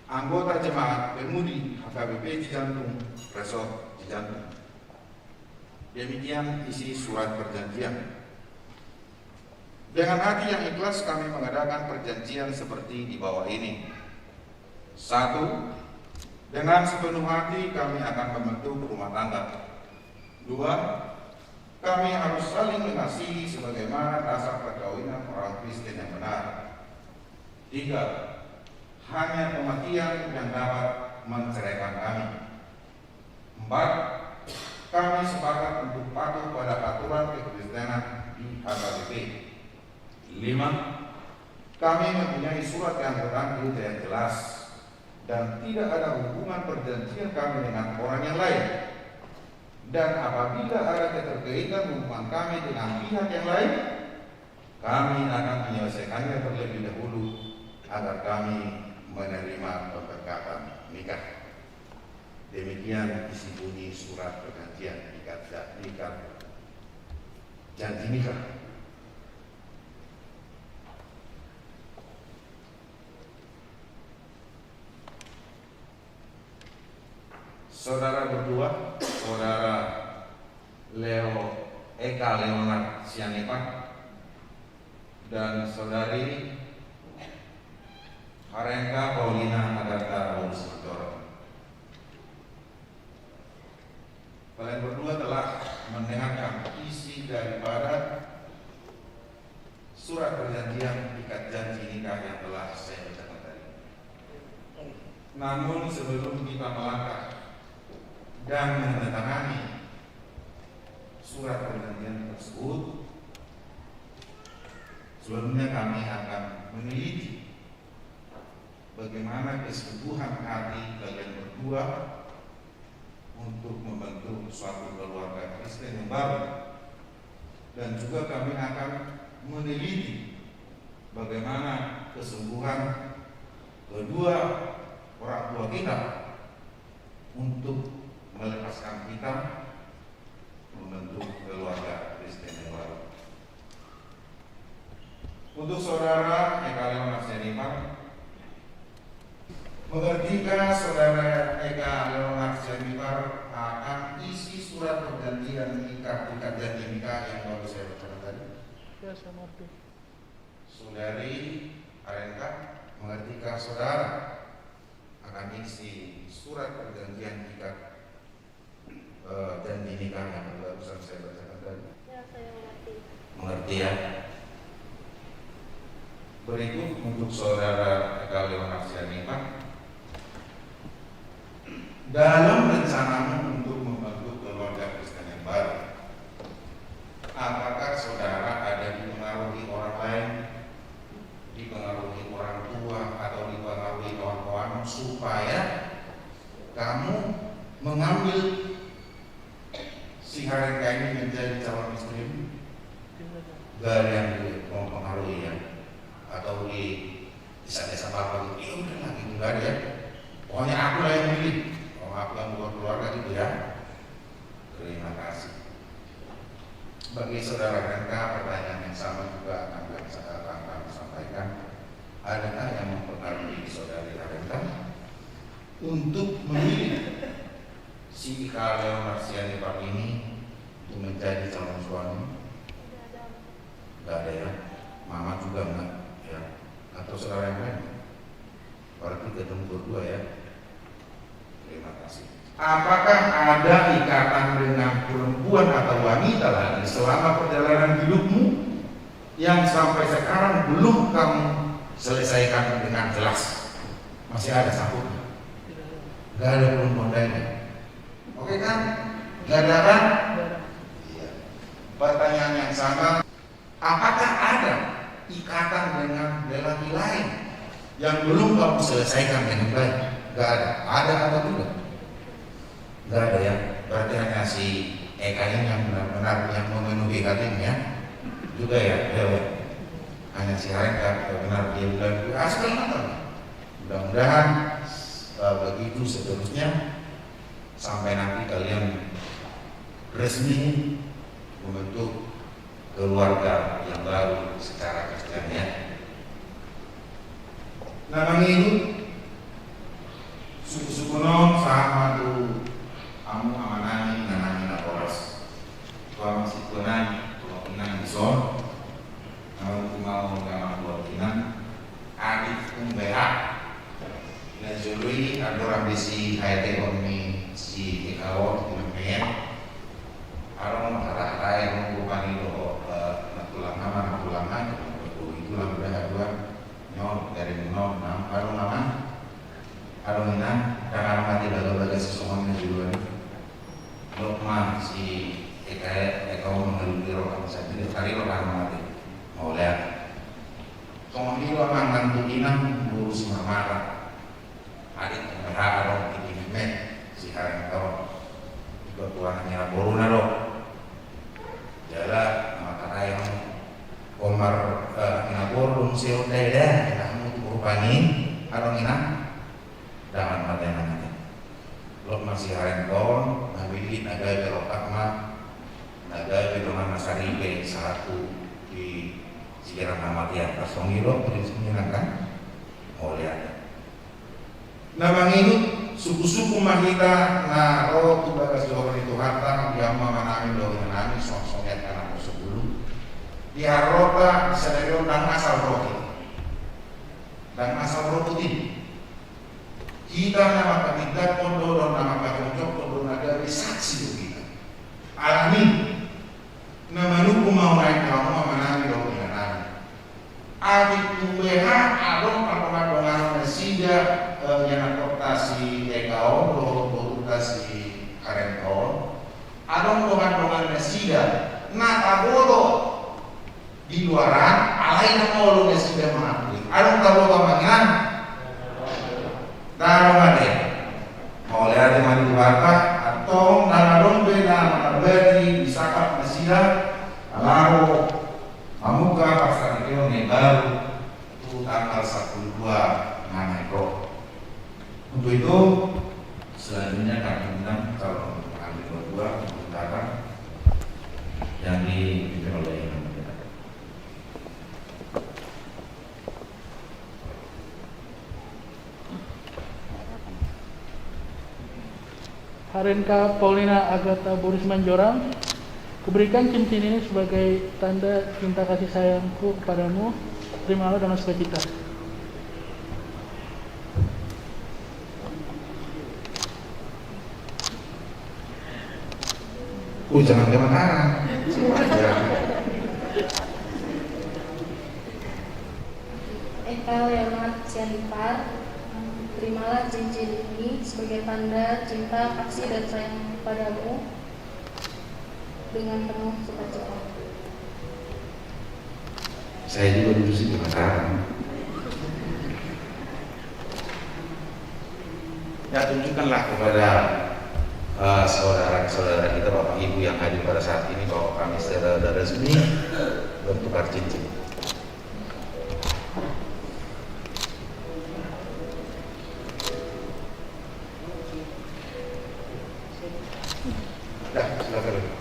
Anggota jemaat Pemudi H K B P Cijantung, Resort Cijantung. Demikian isi surat perjanjian. Dengan hati yang ikhlas kami mengadakan perjanjian seperti di bawah ini. Satu, dengan sepenuh hati kami akan membentuk rumah tangga. Dua, kami harus saling mengasihi sebagaimana dasar perkawinan orang Kristen yang benar. Tiga, hanya kematian yang dapat menceraikan kami. Empat, kami sepakat untuk patuh pada aturan kekristenan di H K B P. Lima, kami mempunyai surat keanggotaan gereja yang jelas dan tidak ada hubungan perjanjian kami dengan orang yang lain. Dan apabila ada keterkaitan hubungan kami dengan pihak yang lain, kami akan menyelesaikannya terlebih dahulu agar kami menerima pemberkatan nikah. Demikian isi bunyi surat perjanjian ikat ja-, ikat janji nikah. Saudara berdua, Saudara Leo Eka Leonard Sianipar dan Saudari Harengka Paulina Agatha Boru Simanjorang. Kalian berdua telah mendengarkan isi daripada surat perjanjian ikat janji nikah yang telah saya bacakan tadi. Namun sebelum kita melangkah dan menandatangani surat perjanjian tersebut, sebelumnya kami akan meneliti bagaimana kesungguhan hati kalian berdua untuk membentuk suatu keluarga Kristen yang baru. Dan juga kami akan meneliti bagaimana kesungguhan kedua orang tua kita untuk melepaskan kita membentuk keluarga Kristen yang baru. Untuk Saudara Eka Leonard Sianipar, mengertikah Saudara Eka Leonard Sianipar akan isi surat perjanjian nikah, ikat janji nikah yang baru saya bacakan tadi? Ya, saya mengerti. Saudari Harengka? Mengertikah saudara akan isi surat perjanjian ikat, eh, janji nikah yang barusan saya bacakan tadi? Ya, saya mengerti. Mengerti, ya? Berikut untuk saudara Eka Leonard Sianipar. Dalam rencanamu untuk membentuk keluarga Kristen yang baru, apakah saudara ada dipengaruhi orang lain, dipengaruhi orang tua, atau dipengaruhi kawan-kawan supaya kamu mengambil si Harenka ini menjadi calon istrimu? Gak ada yang mempengaruhi, ya? Atau di desa-desa apa gitu? Ya udah lah, gitu, gak ada, ya. Pokoknya aku lah yang milih. Kalau aku yang buat keluarga gitu, ya. Terima kasih. Bagi saudara Harenka, pertanyaan yang sama juga akan kami, akan kami sampaikan. Adakah yang mempengaruhi saudari Harenka untuk memilih si Eka Leonard Sianipar ini untuk menjadi calon suami? Tidak ada. Nggak ada, ya? Mama juga nggak, ya? Atau saudara yang lain? Berarti ketemu berdua, ya? Terima kasih. Apakah ada ikatan dengan perempuan atau wanita lain selama perjalanan hidupmu yang sampai sekarang belum kamu selesaikan dengan jelas? Masih ada sangkutnya? Gak ada perempuan lainnya. Oke kan? Gak ada kan? Iya. Pertanyaan yang sama, apakah ada ikatan dengan lelaki lain yang belum kamu selesaikan dengan baik? Gak ada. Ada atau tidak? Gak ada, ya. Berarti hanya si Eka ini yang benar-benar yang memenuhi hatimu, ya. Juga, ya, ya, ya. Hanya si Harenka yang benar dia bilang, "Ah, segala macam." Mudah-mudahan, eh, begitu seterusnya sampai nanti kalian resmi membentuk keluarga yang baru secara Kristen, ya. Na mangihut, suku-suku non sama tu hamu amanami, inanami na horas. Tu hamu situanami, tu hamu inang dison, na mangihut ma au, inanami, tu hamu inang, atik tung beha. Na jolo i andorang be sihaetehon ni si Eka on di Medan, adong hata-hata i, adong rupani dohot, eh, na tulang ama, na tulang ama, dohot i tulang beha dua, nyon, dari nyon, nam, adong ama, adong inang, dang adong ate bagabaga sisongon na jolo i. Dok ma si Eka, Eka on mangalului roha, sai didok ari roha na mate. Mauliate. Songon i do amang nang tu inang boru Simarmata. Atik tung beha adong di Medan, si Harenka on. Iba tuanan ni naboruna do. Jala na mangkatai hamu. Omar, eh, ni naboru do muse on da, da, da hamu tu rupani, adong inang. Dang adong ate na mate. Lot ma si Harenka on, na billit na gabe rongkap ma, na gabe dongan na saripe sahat tu di sigeran hamatean. Pas songon i do prinsip ni inang kan? Mauliate. Na mangihut, suku-suku ma hita na ro tu bagas joro ni Tuhanta, di hamu amanami dohot inanami, songon-songon i angka na porsepuluh. Di harorota sadari on dang asal ro hita. Dang asal ro tu hita. Hita na manghatindanghon do dohot na manghajongjongkon do na gabe saksi do hita. Alani, na manungkun ma au naeng tu hamu amanami dohot inanami. Atik tung beha adong pardongan-donganon nasida, eh, ianakhonta si Eka on dohot boruta si Harenka on. Adong dongan-dongan nasida na taboto di luaran, alai na olo nasida mangakui. Adong taboto amang inang? Dang adong ate. Mauliate ma di Tuhanta, antong dang adong be na mangabali di sangkap nasida, laho mamungka parsaripeon na baru tu tanggal sampulu dua na naeng ro. Untuk itu, selanjutnya kami undang calon pengantin nomor dua untuk datang, yang dipimpin oleh Inang Pendeta. Harenka Paulina Agatha Boris Manjorang, kuberikan cincin ini sebagai tanda cinta kasih sayangku kepadamu. Terimalah dengan sukacita. Oh, jangan ke Mataram. Ya. Engkau yang Maha Sianipar, terimalah cincin ini sebagai tanda cinta, kasih, dan sayang padamu dengan penuh sukacita. Saya juga dulu sih penasaran. Ya, tunjukkanlah kepada, eh, saudara-saudara kita, Bapak Ibu yang hadir pada saat ini, bahwa kami secara resmi bertukar cincin. Ya, silakan.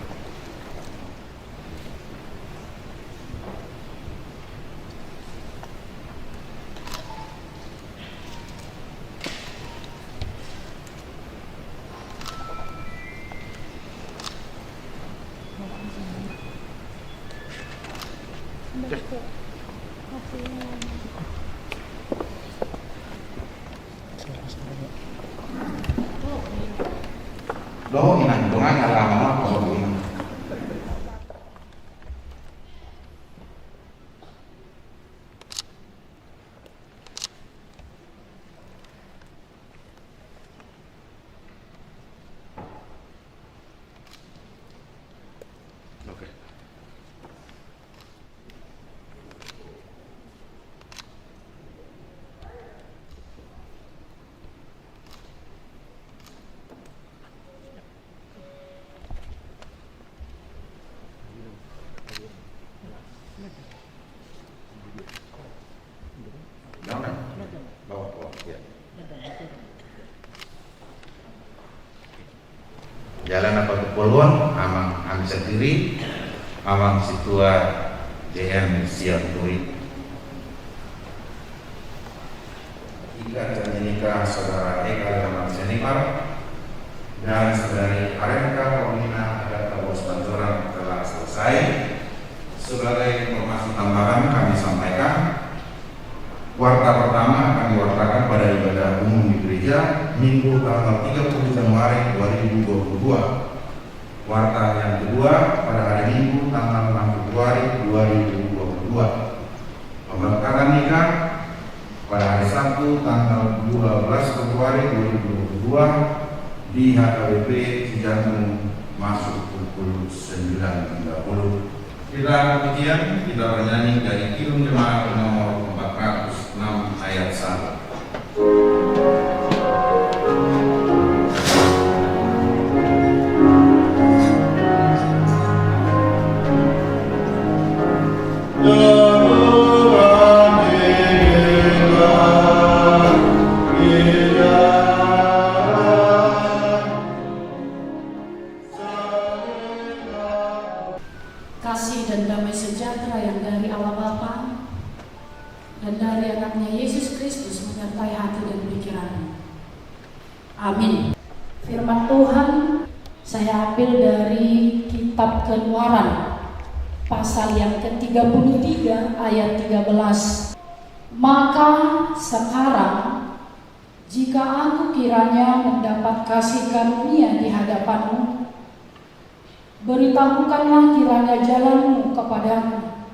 Dohot inang, dongan, alaman apa dohot inang? Oke. Jangan. Bawah, bawah, ya. Jala na patupolon, amang, hami sandiri, amang sintua J M Sianturi. Ikan dan nikah saudara Eka dan Sianipar dan saudari Arenka Paulina adat Taboas Pancoran telah selesai. Sebagai informasi tambahan kami sampaikan, warta pertama akan diwartakan pada ibadah umum di gereja, Minggu tanggal tiga puluh Januari dua ribu dua puluh dua. Warta yang kedua pada hari Minggu, tanggal enam Februari dua ribu dua puluh dua. Pembaktian nikah pada hari Sabtu, tanggal dua belas Februari dua ribu dua puluh dua, di H K B P Cijantung, masuk pukul sembilan tiga puluh. Kita demikian, kita bernyanyi dari Kidung Jemaat nomor empat ratus enam ayat satu. Kasih dan damai sejahtera yang dari Allah Bapa dan dari Anaknya Yesus Kristus menyertai hati dan pikiranmu. Amin. Firman Tuhan saya ambil dari kitab Keluaran, pasal yang ketiga puluh tiga ayat tiga belas. Maka sekarang, jika aku kiranya mendapat kasih karunia di hadapanmu, beritahukanlah kiranya jalanmu kepadaku,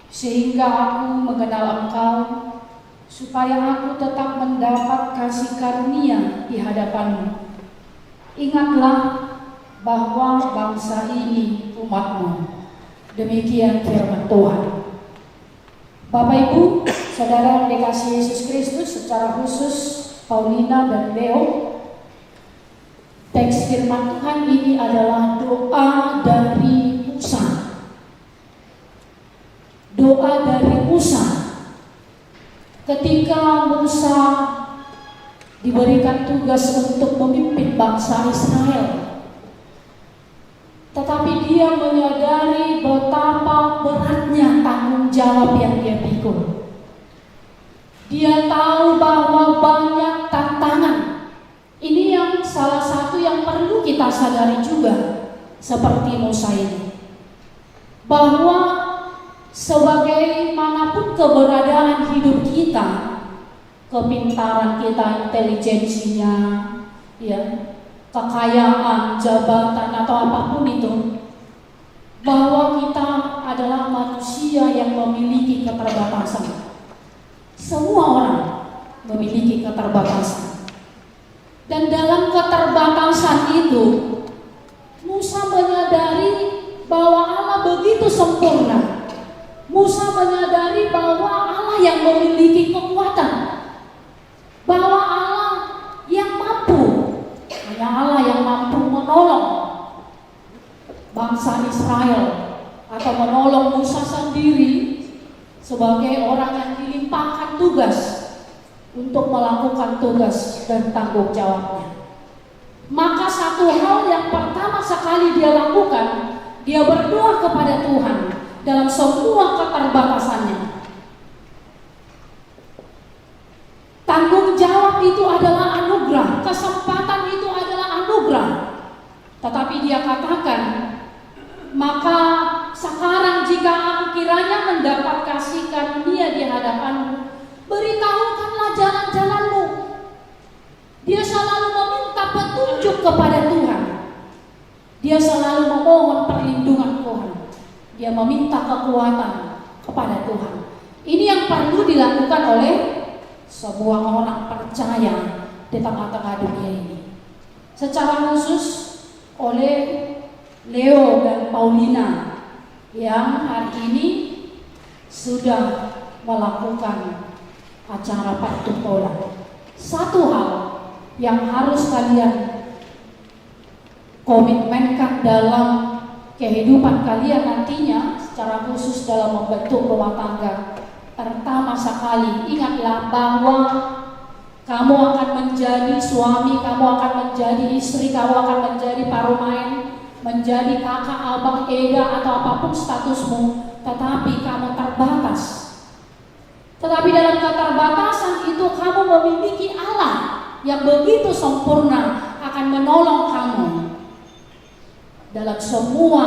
sehingga aku mengenal engkau, supaya aku tetap mendapat kasih karunia di hadapanmu. Ingatlah bahwa bangsa ini umatmu. Demikian firman Tuhan. Bapak Ibu, Saudara yang dikasihi Yesus Kristus, secara khusus Paulina dan Leo, teks firman Tuhan ini adalah doa dari Musa. Doa dari Musa. Ketika Musa diberikan tugas untuk memimpin bangsa Israel, tetapi dia menyadari betapa beratnya tanggung jawab yang dia pikul. Dia tahu bahwa banyak tantangan. Ini yang salah satu yang perlu kita sadari juga, seperti Musa ini. Bahwa sebagaimanapun keberadaan hidup kita, kepintaran kita, intelijensinya, ya, kekayaan, jabatan, atau apapun itu, bahwa kita adalah manusia yang memiliki keterbatasan. Semua orang memiliki keterbatasan. Dan dalam keterbatasan itu, Musa menyadari bahwa Allah begitu sempurna. Musa menyadari bahwa Allah yang memiliki kekuatan, bahwa Allah yang mampu, hanya Allah yang mampu menolong bangsa Israel atau menolong Musa sendiri sebagai orang yang dilimpahkan tugas untuk melakukan tugas dan tanggung jawabnya. Maka satu hal yang pertama sekali dia lakukan, dia berdoa kepada Tuhan dalam semua keterbatasannya. Tanggung jawab itu adalah anugerah, kesempatan itu adalah anugerah. Tetapi dia katakan, "Maka sekarang jika aku kiranya mendapat kasih karunia di hadapanmu, beritahukanlah jalan-jalanmu." Dia selalu meminta petunjuk kepada Tuhan. Dia selalu memohon perlindungan Tuhan. Dia meminta kekuatan kepada Tuhan. Ini yang perlu dilakukan oleh semua orang percaya di tengah-tengah dunia ini. Secara khusus oleh Leo dan Paulina yang hari ini sudah melakukan acara partumpolan. Satu hal yang harus kalian komitmenkan dalam kehidupan kalian nantinya, secara khusus dalam membentuk rumah tangga. Pertama sekali, ingatlah bahwa kamu akan menjadi suami, kamu akan menjadi istri, kamu akan menjadi parumaen, menjadi kakak, abang, eda, atau apapun statusmu, tetapi kamu terbatas. Tetapi dalam keterbatasan itu kamu memiliki Allah yang begitu sempurna akan menolong kamu dalam semua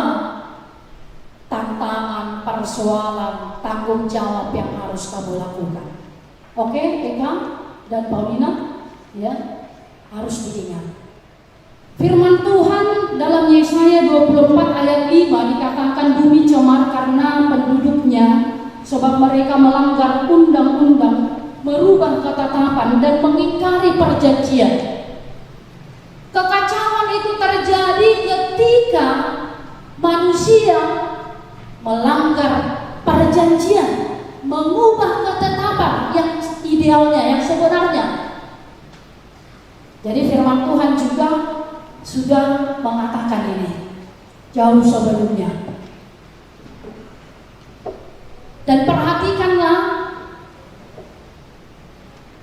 tantangan, persoalan, tanggung jawab yang harus kamu lakukan. Oke, Eka dan Paulina, ya, harus diingat. Firman Tuhan dalam Yesaya dua puluh empat ayat lima dikatakan, "Bumi cemar karena penduduknya, sebab mereka melanggar undang-undang, merubah ketetapan, dan mengingkari perjanjian." Kekacauan itu terjadi ketika manusia melanggar perjanjian, mengubah ketetapan yang idealnya, yang sebenarnya. Jadi firman Tuhan juga sudah mengatakan ini jauh sebelumnya. Dan perhatikanlah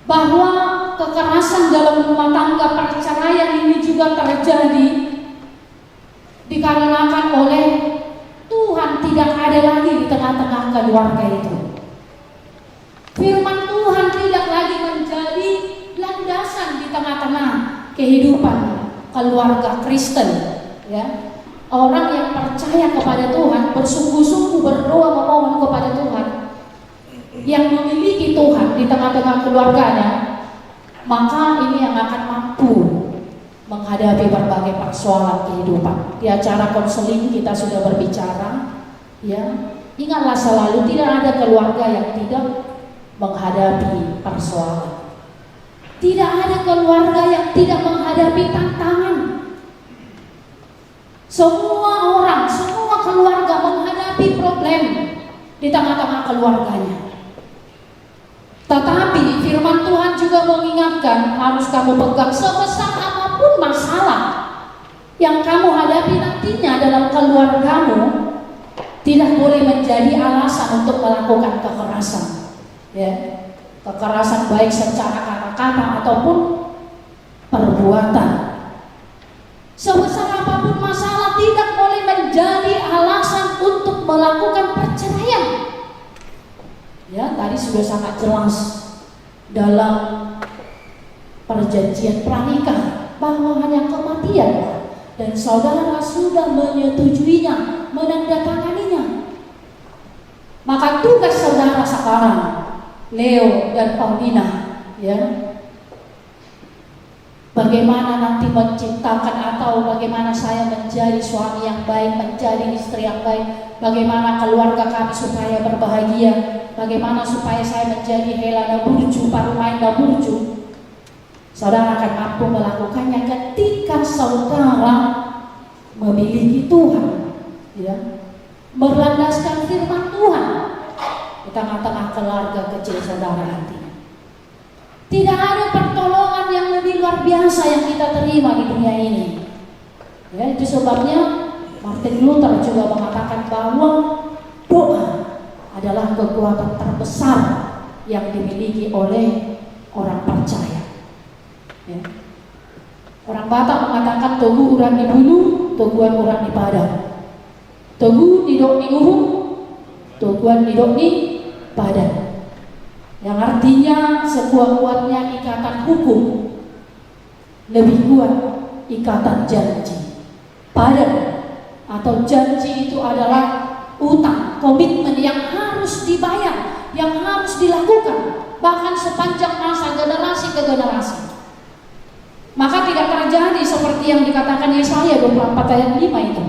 bahwa kekerasan dalam rumah tangga, perceraian ini juga terjadi dikarenakan oleh Tuhan tidak ada lagi di tengah-tengah keluarga itu. Firman Tuhan tidak lagi menjadi landasan di tengah-tengah kehidupan keluarga Kristen, ya. Orang yang percaya kepada Tuhan, bersungguh-sungguh berdoa memohon kepada Tuhan, yang memiliki Tuhan di tengah-tengah keluarganya, maka ini yang akan mampu menghadapi berbagai persoalan kehidupan. Di acara konseling kita sudah berbicara, ya, ingatlah selalu, tidak ada keluarga yang tidak menghadapi persoalan. Tidak ada keluarga yang tidak menghadapi tantangan. Semua orang, semua keluarga menghadapi problem di tengah-tengah keluarganya. Tetapi firman Tuhan juga mengingatkan, harus kamu pegang, sebesar apapun masalah yang kamu hadapi nantinya dalam keluargamu, tidak boleh menjadi alasan untuk melakukan kekerasan. Ya. Kekerasan baik secara kata-kata ataupun perbuatan. Sebesar apapun masalah tidak boleh menjadi alasan untuk melakukan perceraian. Ya, tadi sudah sangat jelas dalam perjanjian pranikah bahwa hanya kematian, dan saudara sudah menyetujuinya, menandatanganinya. Maka tugas saudara sekarang, Leo dan Paulina, ya, Bagaimana nanti menciptakan atau bagaimana saya menjadi suami yang baik, menjadi istri yang baik, bagaimana keluarga kami supaya berbahagia, bagaimana supaya saya menjadi hela na burju, parumaen na burju. Saudara akan mampu melakukannya ketika saudara memiliki Tuhan, ya, berlandaskan firman Tuhan di tengah-tengah keluarga kecil saudara nanti. Tidak ada pertolongan yang lebih luar biasa yang kita terima di dunia ini. Ya, itu sebabnya Martin Luther juga mengatakan bahwa doa adalah kekuatan terbesar yang dimiliki oleh orang percaya. Ya. Orang Batak mengatakan togu urang ni bulu, toguan urang ni padan. Togu nidok ni uhum, toguan nidok ni padan. Yang artinya sekuat-kuatnya ikatan hukum, lebih kuat ikatan janji. Padan atau janji itu adalah utang, komitmen yang harus dibayar, yang harus dilakukan, bahkan sepanjang masa, generasi ke generasi. Maka tidak terjadi seperti yang dikatakan Yesaya dua puluh empat ayat lima itu.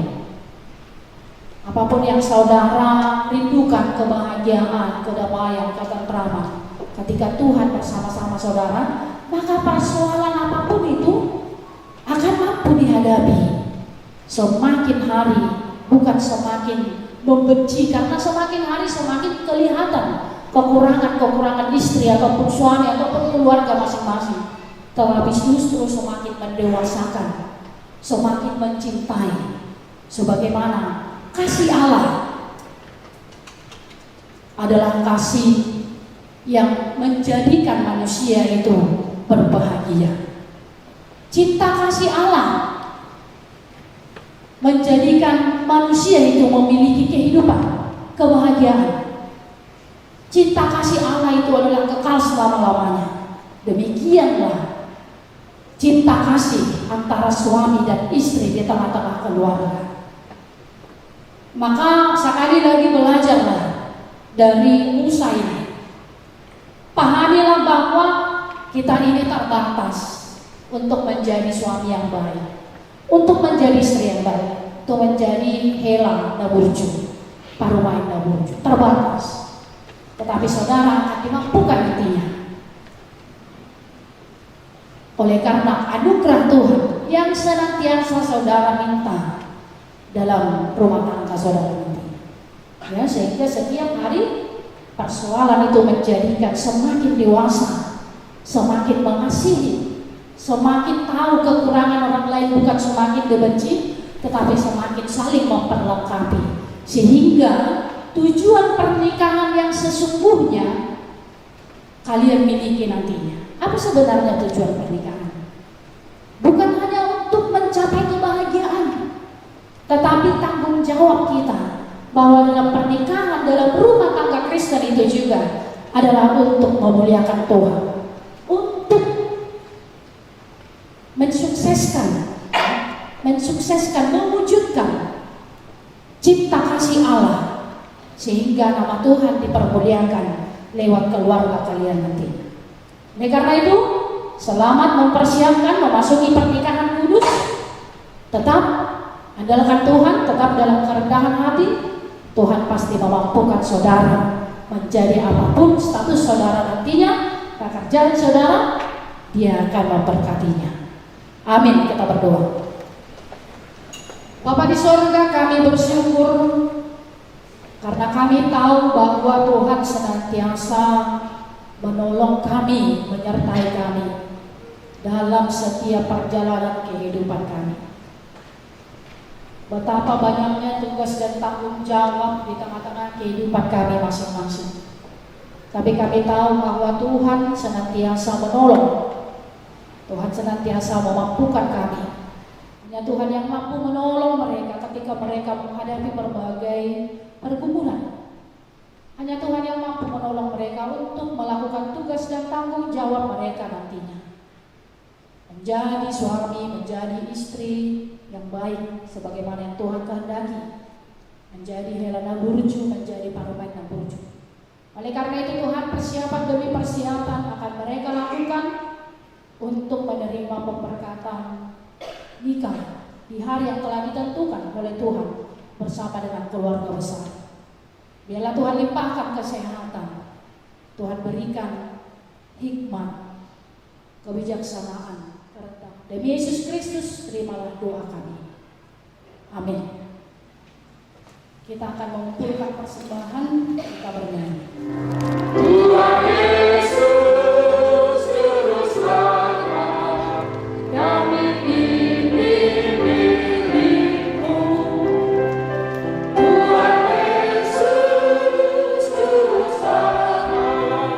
Apapun yang saudara rindukan, kebahagiaan, kedamaian, ketentraman, ketika Tuhan bersama-sama saudara, maka persoalan apapun itu akan mampu dihadapi. Semakin hari, bukan semakin membenci, karena semakin hari semakin kelihatan kekurangan-kekurangan istri ataupun suami ataupun keluarga masing-masing. Tetapi justru semakin mendewasakan, semakin mencintai. Sebagaimana kasih Allah adalah kasih yang menjadikan manusia itu berbahagia. Cinta kasih Allah menjadikan manusia itu memiliki kehidupan, kebahagiaan. Cinta kasih Allah itu adalah kekal selama-lamanya. Demikianlah cinta kasih antara suami dan istri di tengah-tengah keluarga. Maka sekali lagi belajarlah dari Musa ini. Pahamilah bahwa kita ini terbatas untuk menjadi suami yang baik, untuk menjadi istri yang baik, untuk menjadi hela na burju, parumaen na burju. Terbatas. Tetapi saudara akan dimampukan nantinya oleh karena anugerah Tuhan yang senantiasa saudara minta dalam rumah tangga saudara nanti. Ya, sehingga setiap hari persoalan itu menjadikan semakin dewasa, semakin mengasihi, semakin tahu kekurangan orang lain, bukan semakin dibenci, tetapi semakin saling memperlengkapi. Sehingga tujuan pernikahan yang sesungguhnya kalian miliki nantinya. Apa sebenarnya tujuan pernikahan? Bukan hanya untuk mencapai kebahagiaan, tetapi tanggung jawab kita bahwa dalam pernikahan, dalam rumah tangga Kristen itu juga adalah untuk memuliakan Tuhan, untuk mensukseskan, mensukseskan, mewujudkan cinta kasih Allah, sehingga nama Tuhan dipermuliakan lewat keluarga kalian nanti. Oleh karena itu, selamat mempersiapkan memasuki pernikahan kudus. Tetap andalkan Tuhan, tetap dalam kerendahan hati. Tuhan pasti memampukan saudara menjadi apapun status saudara nantinya, pekerjaan saudara, Dia akan memberkatinya. Amin. Kita berdoa. Bapa di sorga, kami bersyukur karena kami tahu bahwa Tuhan senantiasa menolong kami, menyertai kami dalam setiap perjalanan kehidupan kami. Betapa banyaknya tugas dan tanggung jawab di tengah-tengah kehidupan kami masing-masing. Tapi kami tahu bahwa Tuhan senantiasa menolong. Tuhan senantiasa memampukan kami. Hanya Tuhan yang mampu menolong mereka ketika mereka menghadapi berbagai pergumulan. Hanya Tuhan yang mampu menolong mereka untuk melakukan tugas dan tanggung jawab mereka nantinya. Menjadi suami, menjadi istri yang baik sebagaimana yang Tuhan kehendaki. Menjadi hela na burju, menjadi parumaen na burju. Oleh karena itu Tuhan, persiapan demi persiapan akan mereka lakukan. untuk menerima pemberkatan nikah di hari yang telah ditentukan oleh Tuhan bersama dengan keluarga besar. Biarlah Tuhan limpahkan kesehatan, Tuhan berikan hikmat, kebijaksanaan, kerendahan. Demi Yesus Kristus, terimalah doa kami. Amin. Kita akan mengumpulkan persembahan, kita bernyanyi. Tuhan Yesus, Juru Selamat, kami ini milik-Mu. Tuhan Yesus, Juru Selamat.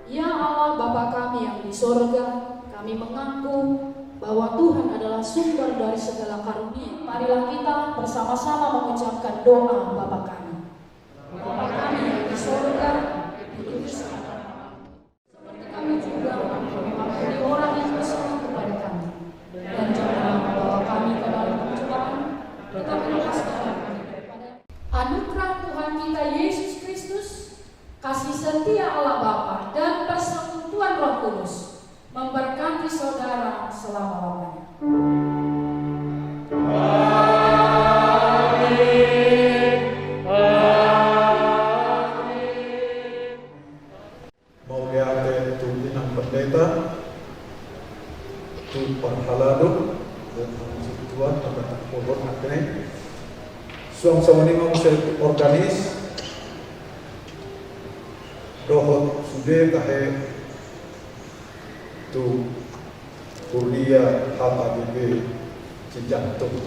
Ya Allah, Bapa kami yang di sorga, kami mengaku bahwa Tuhan adalah sumber dari segala karunia. Marilah kita bersama-sama mengucapkan doa Bapa kami. Bapa kami yang di sorga, dikuduskanlah namamu. Seperti kami juga mengampuni orang yang bersalah kepada kami. Dan janganlah membawa kami ke dalam pencobaan, tetapi lepaskanlah kami daripada Anugerah Tuhan kita Yesus Kristus, kasih setia Allah Bapa, dan persekutuan Roh Kudus memberkati saudara selama-lamanya. Amin. Amin. Mauliate tu inang pendeta, tu parhalado, dan tu sintua, tu pengurus acara. Suang songon i ma muse tu organis, dohot sude tahe tu huria H K B P Cijantung.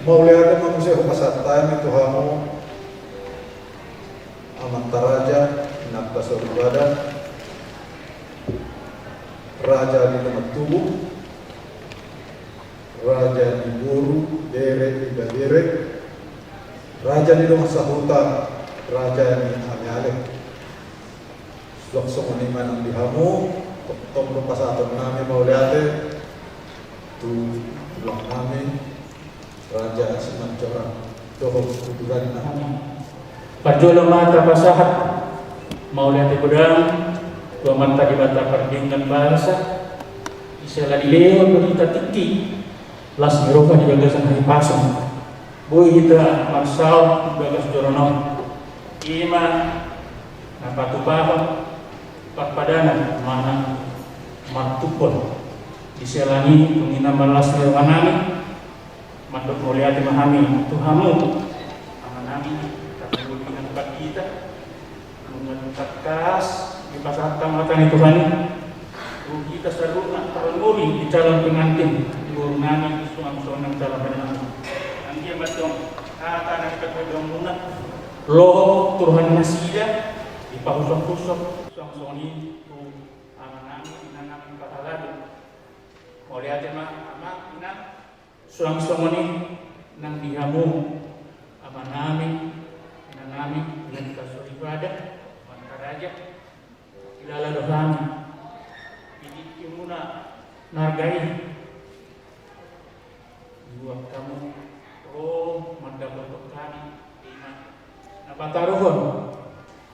Mauliate ma muse hupasahat hami tu hamu, amanta raja, inanta soripada, raja ni dongan tubu, raja ni boru, bere, ibebere, raja ni dongan sahuta, raja ni aleale. Suang songon i ma nang di hamu, tongtong do pasahaton nami mauliate tu tulang nami, Raja Simanjorang dohot uduranna. Amin. Parjolo ma tapasahat mauliate godang tu Amanta Debata pardenggan basa, di sela dilehon do hita tingki las ni roha di bagasan hahipason. Boi hita marsaor di bagas joro on. I ma na patupahon parpadanan manang martumpol di sela ni i, dung i na marlas ni roha nami. Mandok mauliate ma hami tu hamu, Amanami, tarlumobi nang pandita, nunga tangkas dipasahat hata ni Tuhan i tu hita saluhutna, tarlumobi di calon pengantin, di boru nami, suang songon nang calon pengantin. Anggiat ma antong hata na dipatupaonmuna, lohot tu roha ni nasida, dipahusophusop, suang songon i tu amanami, inanami parhalado. Mauliate ma, Amang, Inang. Suang songon i nang di hamu, amanami, inanami, inanta soripada, amanta raja. Dilala do hami di tingkimuna na arga i, dibuat hamu ro mandapothon hami, i ma na pataruhon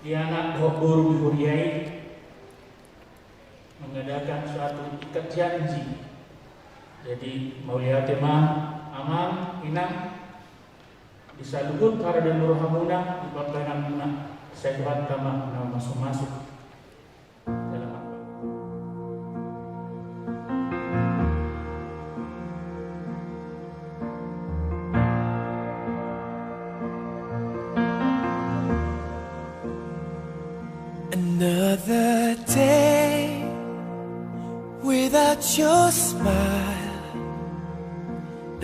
di anak dohot boru di huria i, mengadakan suatu ikat janji. Jadi, mauliate ma, Amang, Inang, di saluhut haradeon ni rohamuna, di pambahenanmuna, sai Tuhanta ma na mamasu-masu. Dalam apa? Another day without your smile.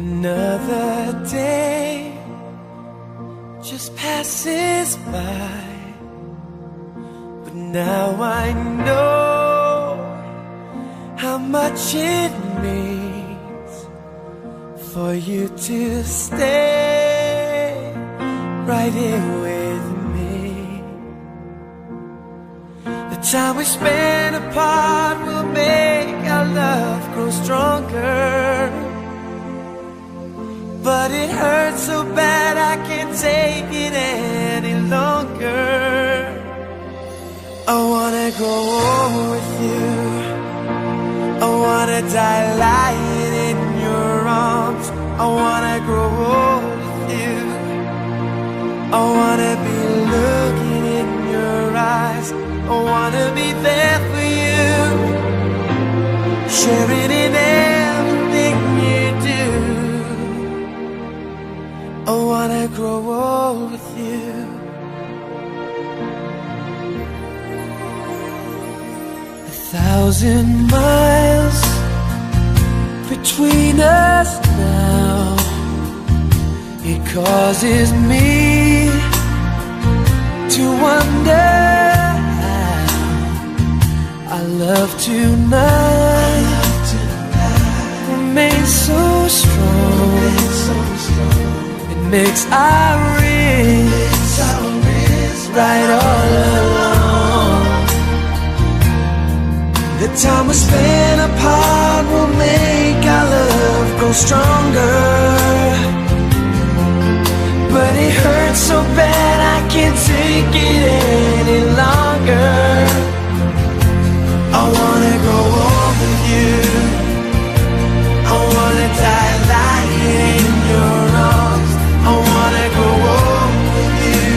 Another day just passes by. But now I know how much it means for you to stay right here with me. The time we spend apart will make our love grow stronger. But it hurts so bad I can't take it any longer. I wanna grow old with you. I wanna die lying in your arms. I wanna grow old with you. I wanna be looking in your eyes. I wanna be there for you, sharing in everything you do. I wanna grow old with you. A thousand miles between us now. It causes me to wonder how our love tonight remains so strong. It makes our risk right all along. The time we spend apart will make our love grow stronger. But it hurts so bad I can't take it any longer. I wanna grow old with you. I wanna die lying in your arms. I wanna grow old with you.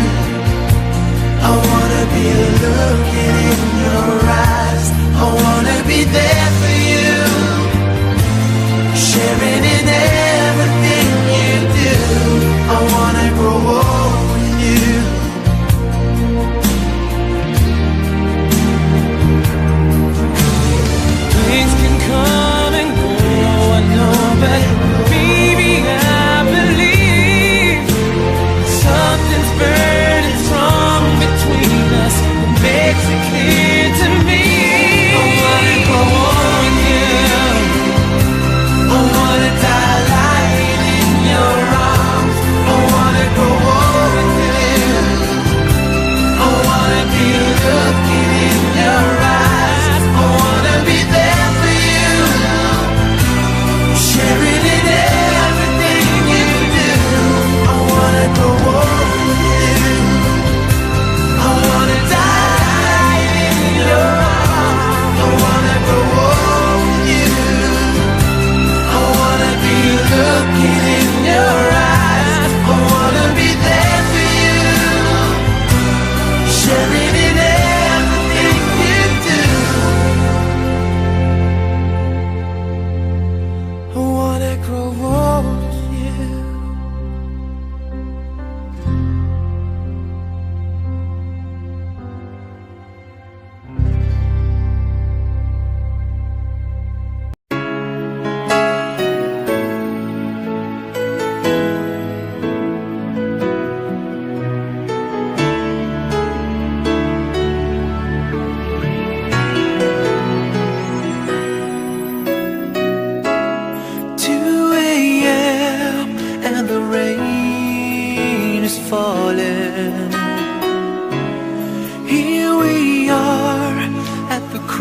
I wanna be looking in your eyes. I wanna be there for you, sharing in everything you do. I wanna grow old with you. Things can come and go, I know, but baby, I believe something's burning strong between us. It makes it clear to me. I wanna grow old with you. I wanna die lying in your arms. I wanna grow old with you. I wanna be looking in your eyes. I wanna be there for you, sharing in everything you do. I wanna grow old with you. I wanna die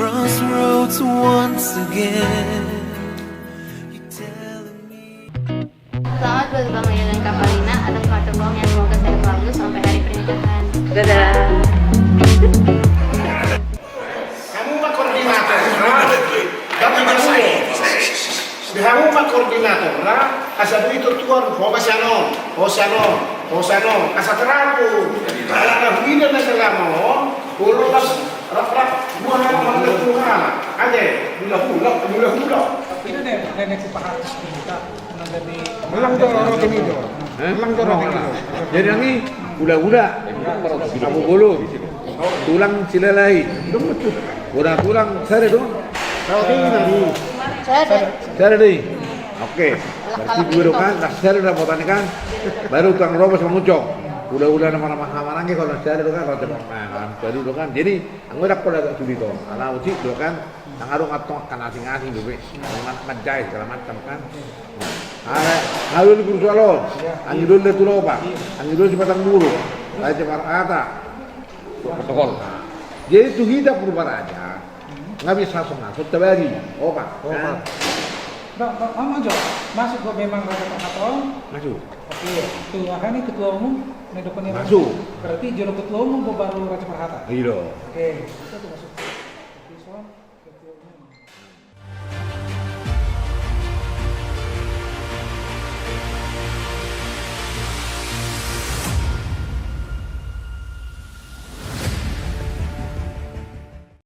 Crossroads once again. Selamat bergabung dengan Kapalina, atas kacamloan yang semoga sehat selalu sampai hari pernikahan. Dadah. Hamu ma koordinator, ha? Hamu ma koordinator, ha? Asa boi tontuan, ho ma sian on, ho sian on, ho sian on. Asa terang do. Ala na huida na selama on, olo pas rap-rap, dua hal, dua hal. Ate, hula-hula, hula-hula. Ida ne, nenek si pahatus kita. Ulang jo roti nido. Eh? Ulang jo roti nido. Jadi nang i hula-hula. Abu bolu. Tulang silalai. Bona tulang sada do. Roti nido. Sada. Sada do i. Oke. Berarti dua do kan, las sada do dapotan i kan. Baru tulang robos manguncok. Hula-hula na marhamaranggi kalau sada do kan, roti baru do kan. Jadi anggo ndang pola tu dito. Ala ucik do kan. Nang adong antong angka na asing-asing dope. Manjae segala macam kan. Ala, halo di Bursualon. Anggi doli Datu Lopa. Anggi doli Sibatang Bulu. Raja Parhata. Protokol. Jadi tu hita Purba Raja. Nga bisa songon na so tabagi. Opa. Opa. Bang, bang, ama jo. Masuk do memang Raja Parhata on? Masuk. Oke. Tu aha ni ketua umum? Na dokon i masuk. Berarti jolo ketua umum baru Raja Parhata. Iya. Oke. Masuk.